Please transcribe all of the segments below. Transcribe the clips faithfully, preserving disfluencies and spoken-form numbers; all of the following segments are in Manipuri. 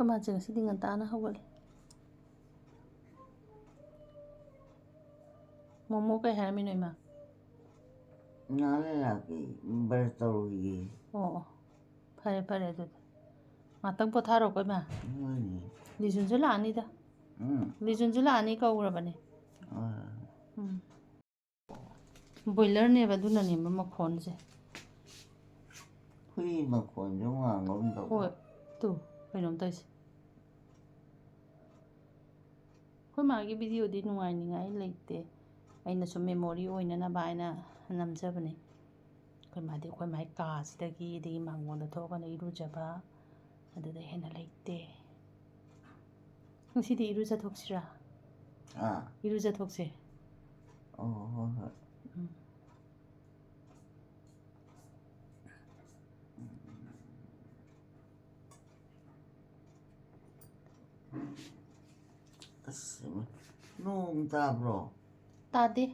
ꯑꯩꯈꯣꯏ ꯃꯥꯁꯦ ꯉꯁꯤꯗꯤ ꯉꯟꯇꯥꯅ ꯍꯧꯒꯠꯂꯦ꯫ ꯃꯣꯃꯣ ꯀꯩ ꯍꯥꯏꯔꯝꯃꯤꯅꯣ, ꯏꯃꯥ? ꯉꯥ ꯂꯩꯔꯥꯛꯀꯤ ꯕ꯭ꯔꯁ ꯇꯧꯔꯨꯈꯤꯒꯦ꯫ ꯑꯣ ꯑꯣ, ꯐꯔꯦ ꯐꯔꯦ ꯑꯗꯨꯗꯤ꯫ ꯉꯥꯛꯇꯪ ꯄꯣꯊꯥꯔꯣꯀꯣ, ꯏꯃꯥ꯫ ꯍꯣꯏꯅꯦ꯫ ꯂꯤꯖꯨꯟꯁꯨ ꯂꯥꯛꯑꯅꯤꯗ꯫ ꯎꯝ꯫ ꯂꯤꯖꯨꯟꯁꯨ ꯂꯥꯛꯑꯅꯤ ꯀꯧꯔꯕꯅꯦ꯫ ꯍꯣꯏ꯫ ꯎꯝ꯫ ꯕꯣꯏꯂꯔꯅꯦꯕ, ꯑꯗꯨꯅꯅꯦꯕ ꯃꯈꯣꯟꯁꯦ꯫ ꯍꯨꯏ ꯃꯈꯣꯟꯁꯨ ꯃꯥꯟꯒꯨꯝ ꯇꯧꯕ꯫ ꯍꯣꯏ, ꯇꯨ, ꯀꯩꯅꯣꯝ ꯇꯧꯔꯤꯁꯦ꯫ ꯑꯩꯈꯣꯏ ꯃꯥꯒꯤ ꯚꯤꯗꯤꯑꯣꯗꯤ ꯅꯨꯡꯉꯥꯏꯅꯤꯡꯉꯥꯏ ꯂꯩꯇꯦ, ꯑꯩꯅ ꯁꯨꯝ ꯃꯦꯃꯣꯔꯤ ꯑꯣꯏꯅꯅꯕ ꯍꯥꯏꯅ ꯅꯝꯖꯕꯅꯦ꯫ ꯑꯩꯈꯣꯏ ꯃꯥꯗꯤ ꯑꯩꯈꯣꯏ ꯃꯥꯒꯤ ꯀꯥꯁꯤꯗꯒꯤ, ꯑꯗꯒꯤ ꯃꯥꯡꯒꯣꯟꯗ ꯊꯣꯛꯑꯒꯅ ꯏꯔꯨꯖꯕ, ꯑꯗꯨꯗꯩ ꯍꯦꯟꯅ ꯂꯩꯇꯦ꯫ ꯉꯁꯤꯗꯤ ꯏꯔꯨꯖꯊꯣꯛꯁꯤꯔꯥ? ꯑꯥ꯫ ꯏꯔꯨꯖꯊꯣꯛꯁꯦ꯫ ꯑꯣ, ꯍꯣꯏ ꯍꯣꯏ꯫ ꯎꯝ꯫ ꯑꯁ, ꯅꯣꯡ ꯇꯥꯕ꯭ꯔꯣ? ꯇꯥꯗꯦ꯫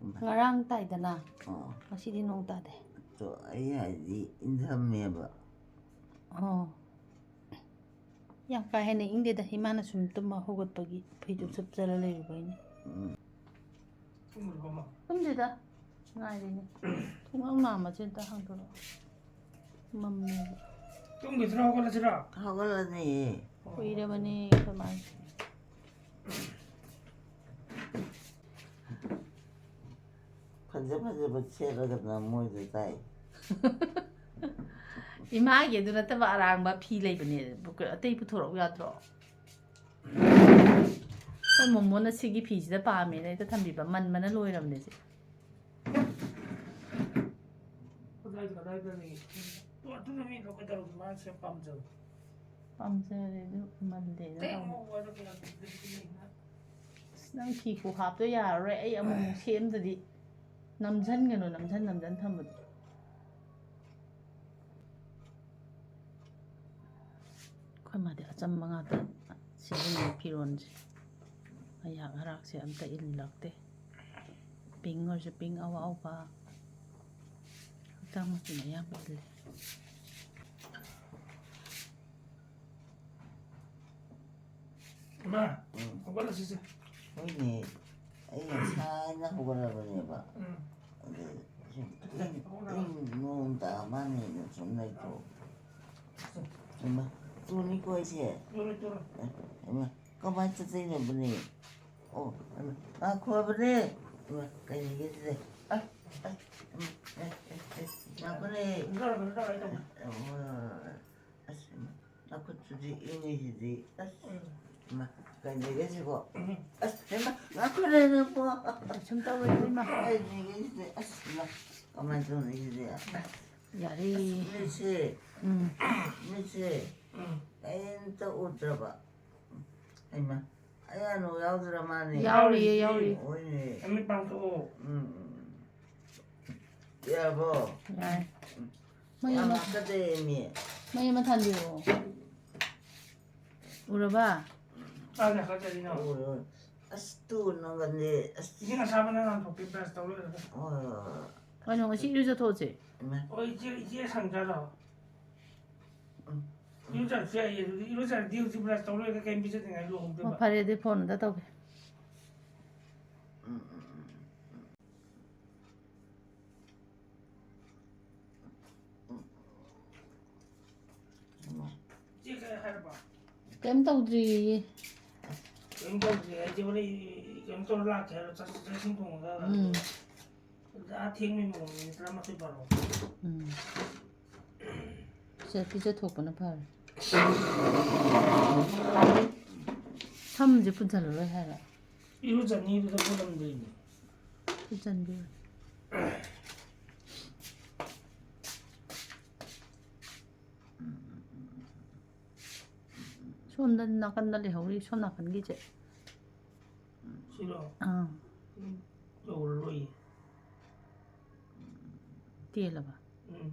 ꯏꯃꯥ꯫ ꯉꯔꯥꯡ ꯇꯥꯏꯗꯅ꯫ ꯑꯣ꯫ ꯉꯁꯤꯗꯤ ꯅꯣꯡ ꯇꯥꯗꯦ꯫ ꯑꯗꯣ ꯑꯩ ꯍꯥꯏꯗꯤ ꯏꯟꯊꯝꯃꯦꯕ꯫ ꯑꯣ꯫ ꯌꯥꯝ ꯀꯥ ꯍꯦꯟꯅ ꯏꯪꯗꯦꯗ, ꯏꯃꯥꯅ ꯁꯨꯝ ꯇꯨꯝꯕ ꯍꯧꯒꯠꯄꯒꯤ ꯐꯩꯖꯨꯞ ꯁꯨꯞꯆꯜꯂ ꯂꯩꯔꯨꯕꯩꯅꯦ꯫ ꯎꯝ꯫ ꯇꯨꯝꯗꯦꯗ, ꯉꯥꯏꯔꯤꯅꯦ꯫ ꯊꯣꯡꯅꯥꯎ ꯅꯥꯝꯃꯁꯦ ꯑꯝꯇ ꯍꯥꯡꯗꯣꯔꯛꯑꯣ꯫ ꯃꯝꯃꯦꯕ꯫ ꯇꯨꯝꯈꯤꯗ꯭ꯔꯣ, ꯍꯧꯒꯠꯂꯁꯤꯔꯣ? ꯍꯧꯒꯠꯂꯅꯤꯌꯦ꯫ ꯀꯨꯏꯔꯕꯅꯦ ꯑꯩꯈꯣꯏ ꯃꯥꯒꯤ꯫ ꯐꯖ ꯐꯖꯕ ꯁꯦꯠꯂꯒꯅ ꯃꯣꯏꯗ ꯇꯥꯏ꯫ ꯏꯃꯥꯒꯤ ꯑꯗꯨ ꯅꯠꯇꯕ ꯑꯔꯥꯡꯕ ꯐꯤ ꯂꯩꯕꯅꯦ, ꯑꯇꯩ ꯄꯨꯊꯣꯔꯛꯎ ꯌꯥꯗ꯭ꯔꯣ? ꯑꯩꯈꯣꯏ ꯃꯣꯃꯣꯅ ꯁꯤꯒꯤ ꯐꯤꯁꯤꯗ ꯄꯥꯝꯃꯦꯅ ꯍꯦꯛꯇ ꯊꯝꯕꯤꯕ, ꯃꯟꯕꯅ ꯂꯣꯏꯔꯕꯅꯦ ꯁꯤ꯫ ꯀꯗꯥꯏꯗ, ꯀꯗꯥꯏꯗ ꯂꯩ? ꯑꯣ, ꯑꯗꯨꯅ ꯃꯤꯗꯣ ꯀꯩꯗꯧꯔꯒꯦ? ꯃꯥꯅ ꯁꯦ ꯄꯥꯝꯖꯕ꯫ ꯄꯥꯝꯖꯔꯦ ꯑꯗꯨ ꯃꯟꯗꯦꯅ ꯀꯩ ꯇꯧꯕ꯫ ꯑꯃꯨꯛ ꯋꯥꯔꯒꯦ? ꯑꯗꯨꯗꯤ ꯂꯩꯅ꯫ ꯑꯁ, ꯅꯪ ꯐꯤ ꯈꯨꯍꯥꯞꯇꯣ ꯌꯥꯔꯔꯣꯏ, ꯑꯩ ꯑꯃꯨꯛ ꯑꯃꯨꯛ ꯁꯦꯝꯗꯗꯤ꯫ ꯅꯝꯖꯟꯒꯅꯨ, ꯅꯝꯖꯟ ꯅꯝꯖꯟ ꯊꯝꯕꯗꯣ꯫ ꯑꯩꯈꯣꯏ ꯃꯥꯗꯤ ꯑꯆꯝꯕ ꯉꯥꯛꯇ ꯁꯤꯖꯤꯟꯅꯩ ꯐꯤꯔꯣꯟꯁꯦ꯫ ꯑꯌꯥꯛ ꯑꯔꯥꯛꯁꯦ ꯑꯝꯇ ꯏꯜꯂꯛꯇꯦ꯫ ꯄꯤꯡ ꯑꯣꯏꯔꯁꯨ ꯄꯤꯡ ꯑꯋꯥꯎꯕ, ꯍꯛꯆꯥꯡ ꯃꯆꯨꯅ ꯑꯌꯥꯝꯕ ꯏꯜꯂꯦ꯫ ꯃꯥ, ꯎꯝ꯫ ꯍꯧꯒꯠꯂꯁꯤꯁꯦ꯫ ꯍꯣꯏꯅꯦ, ꯑꯩ ꯉꯁꯥꯏꯅ ꯍꯧꯒꯠꯂꯕꯅꯦꯕ꯫ ꯎꯝ꯫ ꯑꯗꯨ ꯁꯨꯝ ꯈꯤꯇꯪ ꯍꯧꯒꯠꯂꯣ꯫ ꯏꯪ ꯅꯣꯡ ꯇꯥ ꯃꯥꯅꯦꯅ ꯁꯨꯝ ꯂꯩꯊꯣꯛ꯫ ꯏꯃꯥ, ꯇꯨꯅꯤꯀꯣ ꯑꯩꯁꯦ꯫ ꯇꯨꯔꯣ, ꯇꯨꯔꯣ꯫ ꯑꯦ, ꯏꯃꯥ, ꯀꯃꯥꯏꯅ ꯆꯠꯇꯣꯏꯅꯣꯕꯅꯦ? ꯑꯣ, ꯏꯃꯥ, ꯉꯥꯏꯈꯣꯕꯅꯦ꯫ ꯏꯃꯥ, ꯀꯩꯅꯣꯒꯦ ꯁꯤꯗ? ꯑ, ꯑ, ꯏꯃꯥ, ꯑꯦ, ꯑꯦ, ꯑꯦ, ꯉꯥꯏꯈꯣꯅꯦ꯫ ꯀꯩꯅꯣ ꯇꯧꯔꯦ, ꯀꯩꯅꯣ ꯇꯧꯔꯦ, ꯑꯩ ꯇꯧꯒꯦ꯫ ꯑꯣ, ꯑꯁ, ꯏꯃꯥ, ꯅꯈꯨꯠꯇꯨꯗꯤ ꯏꯪꯉꯤꯁꯤꯗꯤ꯫ ꯑꯁ, ꯎꯝ꯫ ꯏꯃꯥ, ꯀꯩꯅꯣꯒꯦ ꯁꯤꯕꯣ? ꯎꯝ꯫ ꯑꯁ, ꯏꯃꯥ, ꯉꯥꯏꯈꯣꯅꯦ ꯅꯪꯕꯣ꯫ ꯀꯩꯁꯨꯝ ꯇꯧꯔꯣꯏ, ꯏꯃꯥ꯫ ꯀꯩꯅꯣꯒꯦ ꯁꯤꯗꯤ? ꯑꯁ, ꯏꯃꯥ, ꯀꯃꯥꯏꯅ ꯇꯧꯅꯤ ꯁꯤꯗꯤ? ꯌꯥꯔꯦ꯫ ꯑꯁ, ꯃꯤꯠꯁꯦ, ꯎꯝ꯫ ꯃꯤꯠꯁꯦ ꯎꯝ꯫ ꯀꯩꯝꯇ ꯎꯗ꯭ꯔꯕ꯫ ꯍꯩꯃꯥ, ꯑꯌꯥꯅꯨ ꯌꯥꯎꯗ꯭ꯔ ꯃꯥꯅꯦ꯫ ꯌꯥꯎꯔꯤꯌꯦ, ꯌꯥꯎꯔꯤꯌꯦ꯫ ꯍꯣꯏꯅꯦ꯫ ꯃꯃꯤꯠ ꯄꯥꯡꯊꯣꯛꯑꯣ꯫ ꯎꯝ, ꯎꯝ, ꯎꯝ꯫ ꯌꯥꯔꯕꯣ? ꯌꯥꯔꯦ꯫ ꯎꯝ꯫ ꯃꯩ ꯌꯥꯝ ꯑꯃ, ꯍꯥꯀꯠꯆꯩꯌꯦꯃꯤ꯫ ꯃꯩ ꯑꯃ ꯊꯥꯟꯕꯤꯔꯛꯑꯣ꯫ ꯎꯔꯕ? ꯀꯥꯏꯗ ꯍꯥꯀꯠꯆꯔꯤꯅꯣ? ꯎꯔꯦ, ꯎꯔꯦ꯫ ꯑꯁ, ꯇꯨ ꯅꯪꯒꯅꯦ꯫ ꯑꯁ꯫ ꯏꯁꯤꯡ ꯑꯁꯥꯕꯅ ꯉꯥꯟꯊꯣꯛꯀꯦ, brush ꯇꯧ ꯂꯣꯏꯔꯒ꯫ ꯍꯣꯏ, ꯍꯣꯏ, ꯍꯣꯏ꯫ ꯀꯩꯅꯣ, ꯉꯁꯤ ꯏꯔꯨꯖꯊꯣꯛꯑꯁꯦ? ꯏꯃꯥ꯫ ꯍꯣꯏ, ꯏꯆꯦ, ꯏꯆꯦ ꯁꯪꯖꯔꯣ? ꯎꯝ꯫ ꯏꯔꯨꯖꯔꯁꯨ ꯌꯥꯏꯌꯦ, ꯑꯗꯨꯗꯤ ꯏꯔꯨꯖꯔꯗꯤ ꯍꯧꯖꯤꯛ brush ꯇꯧ ꯂꯣꯏꯔꯒ ꯀꯩꯝ ꯄꯤꯖꯗ꯭ꯔꯤꯉꯩ ꯂꯨꯍꯣꯡꯗꯣꯏꯕ꯫ ꯑꯣ, ꯐꯔꯦ, ꯑꯗꯨꯗꯤ phone ꯑꯝꯇ ꯇꯧꯒꯦ꯫ ꯎꯝ, ꯎꯝ, ꯎꯝ, ꯎꯝ꯫ ꯏꯆꯦ ꯀꯩ ꯍꯥꯏꯔꯕ? ꯀꯩꯝ ꯇꯧꯗ꯭ꯔꯤꯌꯦ꯫ ꯀꯩꯝ ꯇꯧꯗ꯭ꯔꯤ ꯍꯥꯏꯁꯦ ꯍꯣꯔꯦꯟ ꯀꯩꯅꯣ ꯇꯧꯔ ꯂꯥꯛꯀꯦ ꯍꯥꯏꯔꯣ? ꯆꯥꯛ, ꯆꯥꯛ ꯏꯁꯤꯡ ꯊꯣꯡꯉꯒ? ꯎꯝ꯫ ꯑꯥ ꯊꯦꯡꯕꯩ ꯃꯑꯣꯡꯅꯤꯅꯦ, ꯇꯔꯥꯃꯥꯊꯣꯏ ꯕꯥꯔꯣ꯫ ꯎꯝ꯫ ꯆꯠꯇꯤ ꯆꯠꯊꯣꯛꯄꯅ ꯐꯔꯦ꯫ ꯁꯝꯁꯦ ꯄꯨꯟꯁꯤꯜꯂꯔꯣꯏ ꯍꯥꯏꯔꯣ? ꯏꯔꯨꯖꯅꯤꯗꯨꯗ ꯄꯨꯜꯂꯝꯗꯣꯏꯅꯦ꯫ ꯄꯨꯟꯁꯤꯟꯕꯤꯔꯣ꯫ ꯁꯣꯝꯗ ꯅꯥꯀꯟꯗ ꯂꯩꯍꯧꯔꯤ, ꯁꯣꯝ ꯅꯥꯀꯟꯒꯤꯁꯦ꯫ ꯁꯤꯔꯣ? ꯑꯥ꯫ ꯎꯝ, ꯌꯧꯔꯔꯣꯏꯌꯦ꯫ ꯇꯦꯜꯂꯕ? ꯎꯝ꯫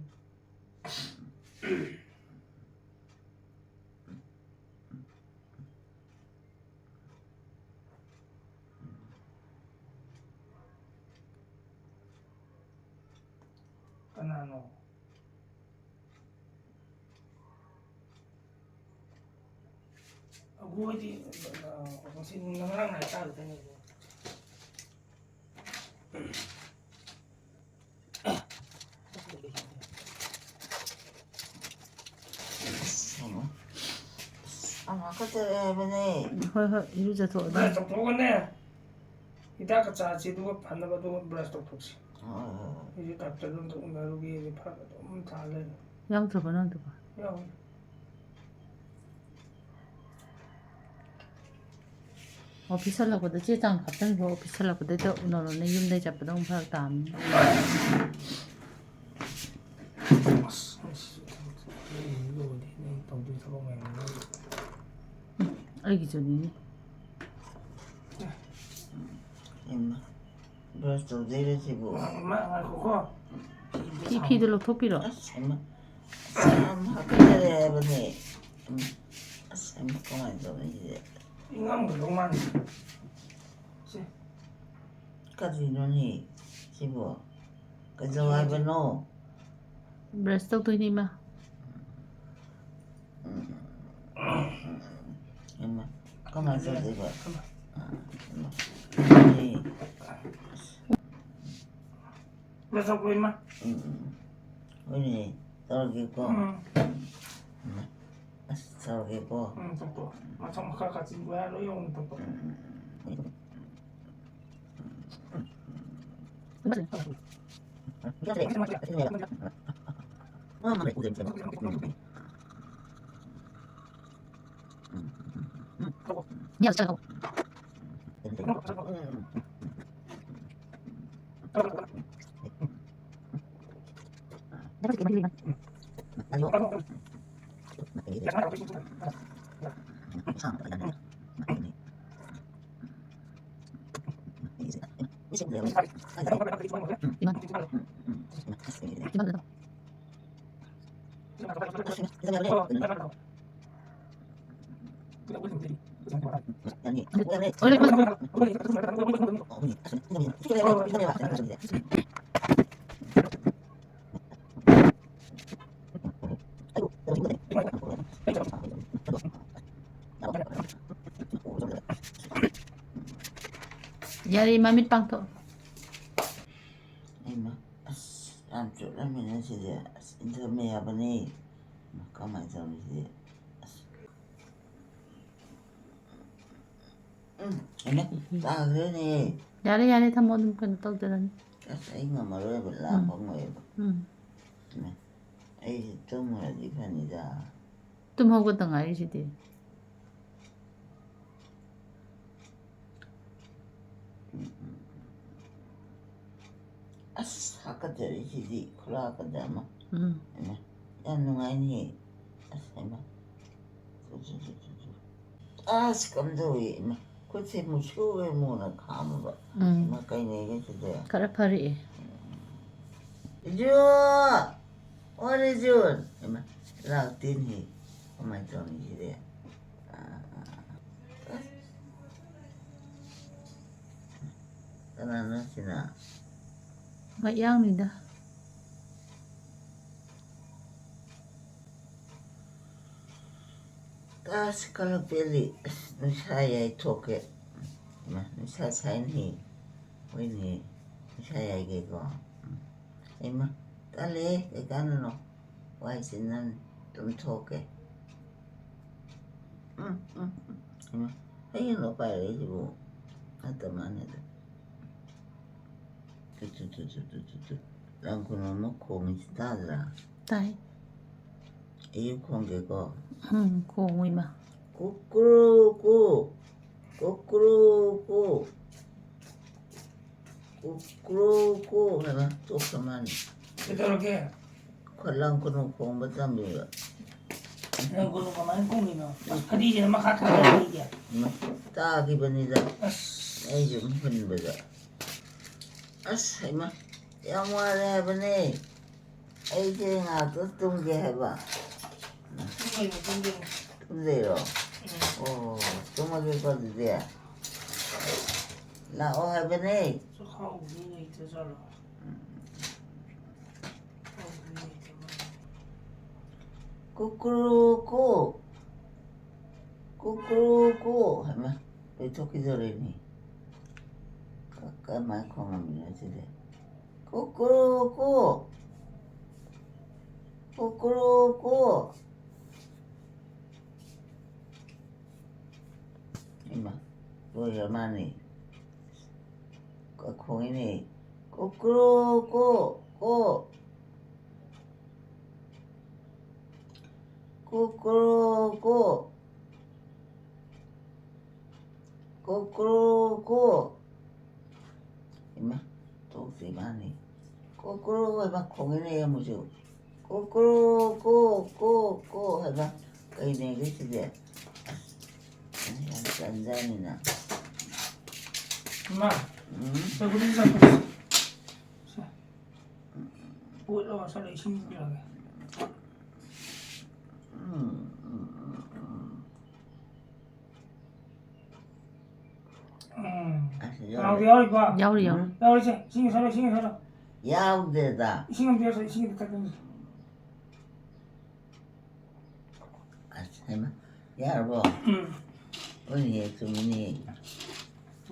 ꯀꯅꯥꯅꯣ? ꯑꯩꯈꯣꯏꯗꯤ, ꯑ, ꯉꯁꯤ ꯉꯔꯥꯡ ꯍꯥꯏꯇꯥꯔꯦ꯫ ꯑꯃ ꯈꯛꯇ ꯍꯥꯏꯕꯅꯦ꯫ ꯍꯣꯏ, ꯍꯣꯏ, ꯏꯔꯨꯖꯊꯣꯛꯑꯣ꯫ ꯕ꯭ꯔꯁ ꯇꯧꯊꯣꯛꯑꯒꯅꯦ, ꯍꯤꯗꯥꯛꯀ ꯆꯥꯁꯤ, ꯑꯗꯨꯒ ꯐꯅꯕ, ꯑꯗꯨꯒ ꯕ꯭ꯔꯁ ꯇꯧꯊꯣꯛꯁꯤ꯫ ꯍꯣꯏ, ꯍꯣꯏ, ꯍꯣꯏ꯫ ꯑꯩꯁꯨ ꯗꯥꯛꯇꯔꯗ ꯑꯝꯇ ꯎꯅꯔꯨꯒꯦ, ꯐꯔꯛ ꯑꯗꯨꯝ ꯇꯥ ꯂꯩꯔꯦ꯫ ꯌꯥꯎꯗ꯭ꯔꯕ ꯅꯪꯗꯨꯕꯣ? ꯌꯥꯎꯏ꯫ ꯑꯣꯐꯤꯁ ꯍꯜꯂꯛꯄꯗ ꯆꯦ ꯆꯥꯡ ꯍꯥꯞꯆꯤꯟꯈ꯭ꯔꯣ, ꯑꯣꯐꯤꯁ ꯍꯜꯂꯛꯄꯗ ꯍꯦꯛꯇ ꯎꯅꯔꯣꯅꯦ, ꯌꯨꯝꯗꯩ ꯆꯠꯄꯗ ꯑꯃꯨꯛ ꯐꯔꯛ ꯇꯥꯕꯅꯤ꯫ ꯑꯁ, ꯑꯁ, ꯂꯣꯏꯔꯦ, ꯅꯪ ꯇꯧꯗꯣꯏ ꯊꯕꯛ ꯃꯌꯥꯝꯗꯣ꯫ ꯑꯩꯒꯤꯁꯨꯅꯤꯅꯦ꯫ ꯏꯃꯥ꯫ ꯕ꯭ꯔꯁ ꯇꯧꯗꯣꯏꯔꯣ ꯁꯤꯕꯨ? ꯃꯥ, ꯉꯥꯏꯈꯣꯀꯣ꯫ ꯐꯤ, ꯐꯤꯗꯣ ꯂꯧꯊꯣꯛꯄꯤꯔꯣ꯫ ꯑꯁ, ꯍꯩꯃꯥ꯫ ꯑꯁ, ꯌꯥꯝ ꯍꯥꯀꯠꯆꯔꯦ ꯍꯥꯏꯕꯅꯦ꯫ ꯎꯝ꯫ ꯑꯁ, ꯍꯩꯃꯥ, ꯀꯃꯥꯏꯅ ꯇꯧꯅꯤ ꯁꯤꯗꯤ? ꯏꯉꯝ ꯉꯝꯗꯧ ꯃꯥꯟꯗꯦ꯫ ꯁꯦ꯫ ꯀꯔꯤꯅꯣꯅꯦ ꯁꯤꯕꯨ? ꯀꯩꯗꯧ ꯍꯥꯏꯕꯅꯣ? ꯕ꯭ꯔꯁ ꯇꯧꯗꯣꯏꯅꯤ, ꯏꯃꯥ꯫ ꯎꯝ꯫ ꯏꯃꯥ, ꯀꯃꯥꯏꯅ ꯇꯧꯗꯣꯏꯕ? ꯏꯃꯥ꯫ ꯑꯦ꯫ ꯂꯣꯏꯊꯣꯛꯈ꯭ꯔꯣ, ꯏꯃꯥ꯫ ꯎꯝ, ꯎꯝ꯫ ꯍꯣꯏꯅꯦ, ꯇꯧꯔꯒꯦꯀꯣ꯫ ꯎꯝ꯫ ꯏꯃꯥ꯫ ꯑꯁ, ꯇꯧꯔꯒꯦꯀꯣ꯫ ꯎꯝ, ꯇꯧꯊꯣꯛ꯫ ꯃꯊꯛ ꯃꯈꯥ ꯀꯥꯆꯤꯟ ꯀꯣꯌꯥ ꯂꯣꯏ ꯌꯧꯅ ꯇꯧꯊꯣꯛ꯫ ꯎꯝ, ꯎꯝ, ꯎꯝ꯫ ꯌꯥꯔꯦ, ꯏꯃꯥ, ꯃꯤꯠ ꯄꯥꯡꯊꯣꯛ꯫ ꯏꯃꯥ, ꯑꯁ, ꯌꯥꯝ ꯆꯣꯠꯂꯝꯃꯤꯅ ꯁꯤꯗꯤ꯫ ꯑꯁ, ꯏꯟꯊꯝꯃꯦ ꯍꯥꯏꯕꯅꯤ꯫ ꯏꯃꯥ, ꯀꯃꯥꯏꯅ ꯇꯧꯅꯤ ꯁꯤꯗꯤ? ꯑꯁ꯫ ꯎꯝ, ꯏꯃꯥ, ꯇꯥꯈ꯭ꯔꯦꯅꯦ꯫ ꯌꯥꯔꯦ, ꯌꯥꯔꯦ, ꯊꯝꯃꯣ, ꯑꯗꯨꯝ ꯀꯩꯅꯣ ꯇꯧꯖꯔꯅꯤ꯫ ꯑꯁ, ꯑꯩ ꯉꯝꯃꯔꯣꯏꯕ, ꯂꯥꯛꯄ ꯎꯝ꯫ ꯉꯝꯃꯣꯏꯕ꯫ ꯎꯝ꯫ ꯏꯃꯥ, ꯑꯩꯁꯦ ꯇꯨꯝꯃꯨꯔꯗꯤ ꯐꯅꯤꯗ꯫ ꯇꯨꯝ ꯍꯧꯒꯠꯇ ꯉꯥꯏꯔꯤꯁꯤꯗꯤ꯫ ꯑꯁ, ꯍꯥꯀꯠꯆꯔꯤꯁꯤꯗꯤ ꯈꯨꯂꯥ ꯍꯥꯀꯠꯆ ꯑꯃ꯫ ꯎꯝ꯫ ꯍꯩꯃꯥ, ꯌꯥꯝ ꯅꯨꯡꯉꯥꯏꯅꯤꯌꯦ꯫ ꯑꯁ, ꯍꯩꯃꯥ꯫ ꯇꯨ, ꯇꯨ, ꯇꯨ, ꯇꯨ, ꯇꯨ꯫ ꯑꯁ, ꯀꯝꯗꯧꯏ? ꯏꯃꯥ, ꯈꯨꯠꯁꯦ ꯃꯨꯁꯨꯛ ꯃꯨꯅ ꯈꯥꯝꯃꯕ꯫ ꯎꯝ꯫ ꯏꯃꯥ, ꯀꯩ ꯂꯩꯒꯦ ꯁꯤꯗꯤ? ꯈꯔ ꯐꯔꯛꯑꯦ꯫ ꯏꯖꯨ! ꯑꯣ, ꯔꯤꯖꯨꯟ! ꯍꯩꯃꯥ, ꯂꯥꯛꯇꯦꯅꯦ꯫ ꯀꯃꯥꯏꯅ ꯇꯧꯅꯤ ꯁꯤꯗꯤ? ꯑꯥ, ꯑꯥ, ꯑꯥ꯫ ꯀꯅꯥꯅꯣ ꯁꯤꯅ? ꯃꯌꯥꯡꯅꯤꯗ꯫ ꯀꯥꯁ ꯀꯂꯛꯄꯦꯜꯂꯤ, ꯑꯁ, ꯅꯨꯡꯁꯥ ꯌꯥꯏꯊꯣꯛꯀꯦ꯫ ꯏꯃꯥ, ꯅꯨꯡꯁꯥ ꯁꯥꯏꯅꯦ꯫ ꯍꯣꯏꯅꯦ, ꯅꯨꯡꯁꯥ ꯌꯥꯏꯒꯦꯀꯣ꯫ ꯎꯝ꯫ ꯏꯃꯥ, ꯇꯜꯂꯦ, ꯀꯩ ꯀꯥꯟꯗꯅꯣ? ꯋꯥꯏ ꯆꯤꯟꯅꯅꯤ, ꯇꯨꯝꯊꯣꯛꯀꯦ꯫ ꯎꯝ, ꯎꯝ, ꯎꯝ꯫ ꯏꯃꯥ, ꯍꯌꯦꯡꯂꯣ ꯄꯥꯏꯔꯛꯏꯁꯤꯕꯨ? ꯅꯠꯇ ꯃꯥꯅꯦꯗ꯫ ꯇꯨ, ꯇꯨ, ꯇꯨ꯫ ꯂꯪ ꯈꯨꯅꯨ ꯑꯃ ꯈꯣꯡꯉꯤꯁꯤ ꯇꯥꯗ꯭ꯔꯥ? ꯇꯥꯏ꯫ ꯑꯩ ꯈꯣꯡꯒꯦꯀꯣ꯫ ꯎꯝ, ꯈꯣꯡꯉꯨ ꯏꯃꯥ꯫ ꯀꯨꯀ꯭ꯔꯨ ꯀꯨ, ꯀꯨꯀ꯭ꯔꯨ ꯀꯨ, ꯀꯨꯀ꯭ꯔꯨ ꯀꯨ ꯍꯥꯏꯕ ꯇꯣꯛꯈ꯭ꯔ ꯃꯥꯜꯂꯦ꯫ ꯀꯩꯗꯧꯔꯒꯦ? ꯈꯣꯠꯂꯪ ꯈꯨꯅꯨ ꯈꯣꯡꯕ ꯇꯝꯕꯤꯕ꯫ ꯂꯪ ꯈꯨꯅꯨ ꯀꯃꯥꯏꯅ ꯈꯣꯡꯉꯤꯅꯣ? ꯑꯁ, ꯐꯗꯤꯁꯤꯅ ꯃꯈꯥ ꯊꯥꯗꯔꯛꯏꯗꯤ꯫ ꯇꯥꯈꯤꯕꯅꯤꯗ꯫ ꯑꯁ꯫ ꯑꯩꯁꯨ ꯑꯗꯨꯝ ꯍꯨꯟꯕꯗ꯫ ꯑꯁ, ꯍꯩꯃꯥ, ꯌꯥꯝ ꯋꯥꯔꯦ ꯍꯥꯏꯕꯅꯦ꯫ ꯑꯩꯁꯦ ꯉꯥꯏꯍꯥꯛꯇꯪ ꯇꯨꯝꯒꯦ ꯍꯥꯏꯕ꯫ ꯇꯨꯝꯗꯣꯏꯅꯦ, ꯇꯨꯝꯗꯣꯏꯅꯦ꯫ ꯇꯨꯝꯗꯣꯏꯔꯣ? ꯎꯝ꯫ ꯑꯣ, ꯇꯨꯝꯃꯒꯦꯀꯣ ꯑꯗꯨꯗꯤ꯫ ꯂꯥꯛꯑꯣ ꯍꯥꯏꯕꯅꯦ꯫ ꯆꯥꯛꯈꯥꯎꯗꯤ ꯂꯩꯇ꯭ꯔꯖꯥꯠꯂꯣ? ꯎꯝ꯫ ꯆꯥꯛꯈꯥꯎꯗꯤ ꯂꯩꯇ꯭ꯔ ꯃꯥꯜꯂꯦ꯫ ꯀꯨꯀ꯭ꯔꯨ ꯀꯨ, ꯀꯨꯀ꯭ꯔꯨ ꯀꯨ꯫ ꯍꯩꯃꯥ, ꯂꯣꯏꯊꯣꯛꯈꯤꯗꯣꯔꯦꯅꯦ꯫ ꯀꯃꯥꯏꯅ ꯈꯣꯡꯉꯝꯃꯤꯅꯣ ꯁꯤꯗꯤ? ꯀꯨꯀꯨꯔꯨ ꯀꯨ꯫ ꯀꯨꯀꯨꯔꯨ ꯀꯨ꯫ ꯏꯃꯥ, ꯂꯣꯏꯈ꯭ꯔ ꯃꯥꯅꯦ꯫ ꯈꯣꯡꯉꯤꯅꯦ꯫ ꯀꯨꯀꯨꯔꯨ ꯀꯨ꯫ ꯀꯨ꯫ ꯀꯨꯀꯨꯔꯨ ꯀꯨ꯫ ꯀꯨꯀꯨꯔꯨ ꯀꯨ꯫ ꯏꯃꯥ, ꯇꯣꯛꯁꯤ ꯏꯕꯥꯅꯤ꯫ ꯀꯨꯀꯨꯔꯨ ꯍꯥꯏꯕ ꯈꯣꯡꯉꯤꯅꯦ ꯑꯃꯨꯛꯁꯨ꯫ ꯀꯨꯀꯨꯔꯨ ꯀꯨ, ꯀꯨ, ꯀꯨ ꯍꯥꯏꯕ꯫ ꯀꯩꯅꯦꯒꯦ ꯁꯤꯗꯤ? ꯑꯁ, ꯌꯥꯝ ꯆꯟꯖꯥꯅꯤꯅ꯫ ꯏꯃꯥ, ꯎꯝ? ꯆꯧꯀ꯭ꯔꯤ ꯆꯠꯄ꯫ ꯁꯦ꯫ ꯄꯣꯠ ꯑꯃ ꯆꯠꯂ ꯏꯁꯤꯡ ꯄꯤꯔꯛꯑꯒꯦ꯫ ꯎꯝ, ꯎꯝ, ꯎꯝ, ꯎꯝ꯫ ꯎꯝ꯫ ꯑꯁ, ꯌꯥꯎꯔꯦ꯫ ꯌꯥꯎꯗꯤ ꯌꯥꯎꯔꯤꯕꯣ? ꯌꯥꯎꯔꯤ, ꯌꯥꯎꯔꯤ꯫ ꯎꯝ꯫ ꯌꯥꯎꯔꯤꯁꯦ, ꯏꯁꯤꯡ ꯁꯥꯔꯣ, ꯏꯁꯤꯡ ꯁꯥꯔꯣ꯫ ꯌꯥꯎꯗꯦꯗ꯫ ꯏꯁꯤꯡ ꯑꯝꯇ ꯌꯥꯎꯁꯜꯂꯣ, ꯏꯁꯤꯡ ꯑꯝꯇ ꯊꯛꯀꯦ꯫ ꯑꯁ, ꯍꯩꯃꯥ, ꯌꯥꯔꯕꯣ? ꯎꯝ꯫ ꯍꯣꯏꯅꯦꯍꯦ, ꯆꯨꯝꯃꯤꯅꯦꯍꯦ꯫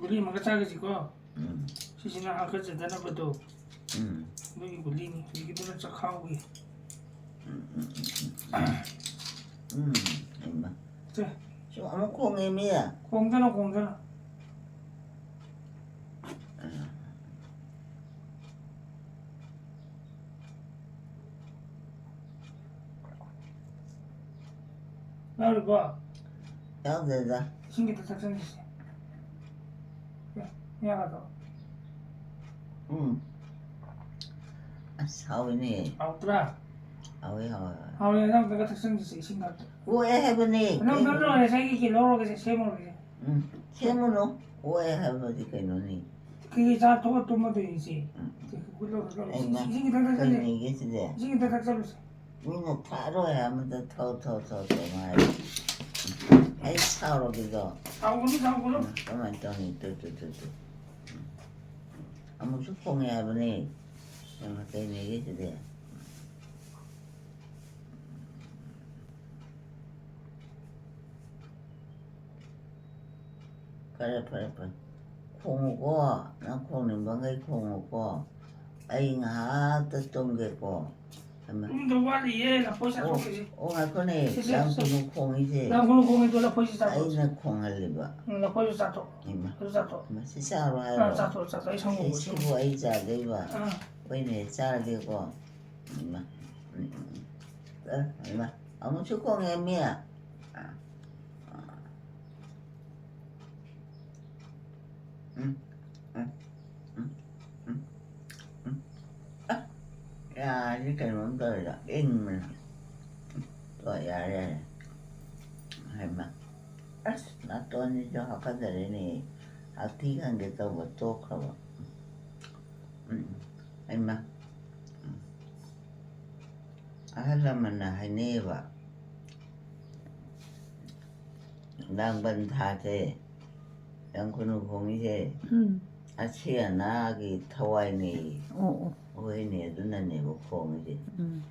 ꯒꯨꯂꯤ ꯑꯃꯒ ꯆꯥꯒꯤꯁꯤꯀꯣ꯫ ꯎꯝ꯫ ꯁꯤꯁꯤꯅ ꯍꯥꯀꯠꯆꯗꯅꯕꯗꯣ꯫ ꯎꯝ꯫ ꯑꯗꯨꯒꯤ ꯒꯨꯂꯤꯅꯤ꯫ ꯍꯧꯖꯤꯛꯀꯤꯗꯨꯅ ꯆꯈꯥꯎꯒꯤ꯫ ꯎꯝ, ꯎꯝ, ꯎꯝ, ꯎꯝ꯫ ꯎꯝ, ꯍꯩꯃꯥ꯫ ꯁꯦ꯫ ꯁꯤ ꯑꯃꯨꯛ ꯈꯣꯡꯉꯦ ꯃꯤ꯫ ꯈꯣꯡꯖꯅꯨ, ꯈꯣꯡꯖꯅꯨ꯫ ꯌꯥꯎꯔꯤꯕꯣ? ꯌꯥꯎꯗꯦꯗ꯫ ꯏꯁꯤꯡ ꯈꯤꯇ ꯊꯛꯆꯟꯈꯤꯁꯦ꯫ ꯌꯥ-, ꯌꯥꯒꯗ꯭ꯔꯣ? ꯎꯝ꯫ ꯑꯁ, ꯍꯥꯎꯋꯤꯅꯦ꯫ ꯍꯥꯎꯇ꯭ꯔꯥ? ꯍꯥꯎꯋꯦ, ꯍꯥꯎꯋꯦ, ꯍꯥꯎꯋꯦ꯫ ꯍꯥꯎꯋꯦ, ꯅꯪ ꯑꯝꯇꯒ ꯊꯛꯆꯟꯈꯤꯁꯦ, ꯏꯁꯤꯡ ꯈꯛꯇ꯫ ꯑꯣꯛꯑꯦ ꯍꯥꯏꯕꯅꯦ꯫ ꯅꯪ ꯑꯝꯇ ꯀꯩꯅꯣ? ꯂꯣꯏꯔꯦ, ꯉꯁꯥꯏꯒꯤ ꯀꯩꯅꯣ ꯂꯧꯔꯒꯦꯁꯦ, ꯁꯦꯝꯃꯨꯔꯒꯦꯁꯦ꯫ ꯎꯝ, ꯁꯦꯝꯃꯨꯅꯨ꯫ ꯑꯣꯛꯑꯦ ꯍꯥꯏꯕꯗꯤ ꯀꯩꯅꯣꯅꯦ? ꯀꯩꯀꯩ ꯆꯥ ꯇꯣꯛꯑ ꯇꯨꯝꯃꯗꯣꯏꯅꯣ ꯏꯆꯦ? ꯎꯝ꯫ ꯏꯁꯤꯡ ꯈꯤꯇꯪ ꯊꯛꯆꯜꯂꯨ꯫ ꯀꯩꯅꯣ? ꯏꯁꯤꯡ ꯈꯤꯇꯪ ꯊꯛꯆꯜꯂꯨ꯫ ꯀꯩꯅꯣꯒꯤ ꯁꯤꯗꯤ? ꯏꯁꯤꯡ ꯈꯤꯇꯪ ꯊꯛꯆꯜꯂꯨꯁꯦ꯫ ꯃꯤꯅ ꯊꯛꯑꯔꯣꯏ ꯍꯥꯏꯕꯗ ꯊꯛꯑꯣ, ꯊꯛꯑꯣ, ꯊꯛꯑꯣ, ꯊꯛꯑꯣ ꯍꯥꯏ꯫ ꯑꯩ ꯁꯥꯎꯔꯒꯦꯗꯣ꯫ ꯁꯥꯎꯒꯅꯨ, ꯁꯥꯎꯒꯅꯨ꯫ ꯎꯝ, ꯀꯃꯥꯏꯅ ꯇꯧꯅꯤ? ꯇꯨ, ꯇꯨ, ꯇꯨ, ꯇꯨ꯫ ꯎꯝ꯫ ꯑꯃꯨꯛꯁꯨ ꯈꯣꯡꯉꯦ ꯍꯥꯏꯕꯅꯦ꯫ ꯀꯩꯅꯣ, ꯀꯩꯅꯣꯒꯤ ꯁꯤꯗꯤ? ꯐꯔꯦ, ꯐꯔꯦ, ꯐꯔꯦ꯫ ꯈꯣꯡꯉꯨꯀꯣ, ꯅꯪ ꯈꯣꯡꯅꯤꯡꯕꯉꯩ ꯈꯣꯡꯉꯨꯀꯣ꯫ ꯑꯩ ꯉꯥꯏꯍꯥꯛꯇ ꯇꯨꯝꯒꯦꯀꯣ꯫ ꯍꯩꯃꯥ꯫ ꯇꯨꯝꯗ ꯋꯥꯠꯂꯤꯌꯦ, ꯂꯐꯣꯏ ꯆꯥꯊꯣꯛꯈꯤꯁꯤ꯫ ꯑꯣ, ꯉꯥꯏꯈꯣꯅꯦ, ꯁꯤ, ꯁꯤ, ꯌꯥꯝ ꯁꯤ꯫ ꯊꯨꯅ ꯈꯣꯡꯉꯤꯁꯦ꯫ ꯌꯥꯝ ꯈꯨꯅꯨ ꯈꯣꯡꯉꯤꯗꯣ ꯂꯐꯣꯏꯁꯤ ꯆꯥꯊꯣꯛ꯫ ꯑꯩꯅ ꯈꯣꯡꯍꯜꯂꯤꯕ꯫ ꯎꯝ, ꯂꯐꯣꯏꯁꯨ ꯆꯥꯊꯣꯛ꯫ ꯏꯃꯥ꯫ ꯑꯗꯨ ꯆꯥꯊꯣꯛ꯫ ꯏꯃꯥ, ꯁꯤ ꯆꯥꯔꯣ ꯑꯥ, ꯍꯥꯏꯔꯣ? ꯆꯥꯊꯣꯛ, ꯆꯥꯊꯣꯛ꯫ ꯑꯩ ꯁꯪꯒꯣꯝ ꯁꯤ, ꯑꯣꯏꯁꯨ꯫ ꯁꯤꯕꯨ ꯑꯩ ꯆꯥꯗꯣꯏꯕ? ꯑꯥ꯫ ꯍꯣꯏꯅꯦ, ꯆꯥꯔꯒꯦꯀꯣ꯫ ꯏꯃꯥ꯫ ꯎꯝ, ꯎꯝ, ꯎꯝ꯫ ꯑ, ꯏꯃꯥ꯫ ꯑꯃꯨꯛꯁꯨ ꯈꯣꯡꯉꯦ, ꯃꯤ꯫ ꯑ, ꯑ꯫ ꯎꯝ, ꯎꯝ, ꯎꯝ, ꯎꯝ, ꯎꯝ꯫ ꯑ, ꯌꯥꯔꯦ, ꯀꯩꯅꯣꯝ ꯇꯧꯔꯦꯗ, ꯏꯪꯕꯅ꯫ ꯎꯝ, ꯍꯣꯏ, ꯌꯥꯔꯦ, ꯌꯥꯔꯦ꯫ ꯍꯩꯃꯥ꯫ ꯑꯁ, ꯅꯥꯇꯣꯟꯁꯤꯁꯨ ꯍꯥꯀꯠꯆꯔꯦꯅꯦ꯫ ꯍꯥꯛꯊꯤ ꯈꯟꯒꯦ ꯇꯧꯕ ꯇꯣꯛꯈ꯭ꯔꯕ꯫ ꯎꯝ, ꯍꯩꯃꯥ꯫ ꯎꯝ꯫ ꯑꯍꯜ ꯂꯃꯟꯅ ꯍꯥꯏꯅꯩꯌꯦꯕ, ꯂꯥꯡꯕꯟ ꯊꯥꯁꯦ, ꯌꯥꯝ ꯈꯨꯅꯨ ꯈꯣꯡꯉꯤꯁꯦ, ꯎꯝ꯫ ꯑꯁꯤ ꯑꯅꯥꯒꯤ ꯊꯋꯥꯏꯅꯦ꯫ ꯑꯣ, ꯑꯣ꯫ ꯍꯣꯏꯅꯦ, ꯑꯗꯨꯅꯅꯦꯕ ꯈꯣꯡꯉꯤꯁꯦ꯫ ꯎꯝ꯫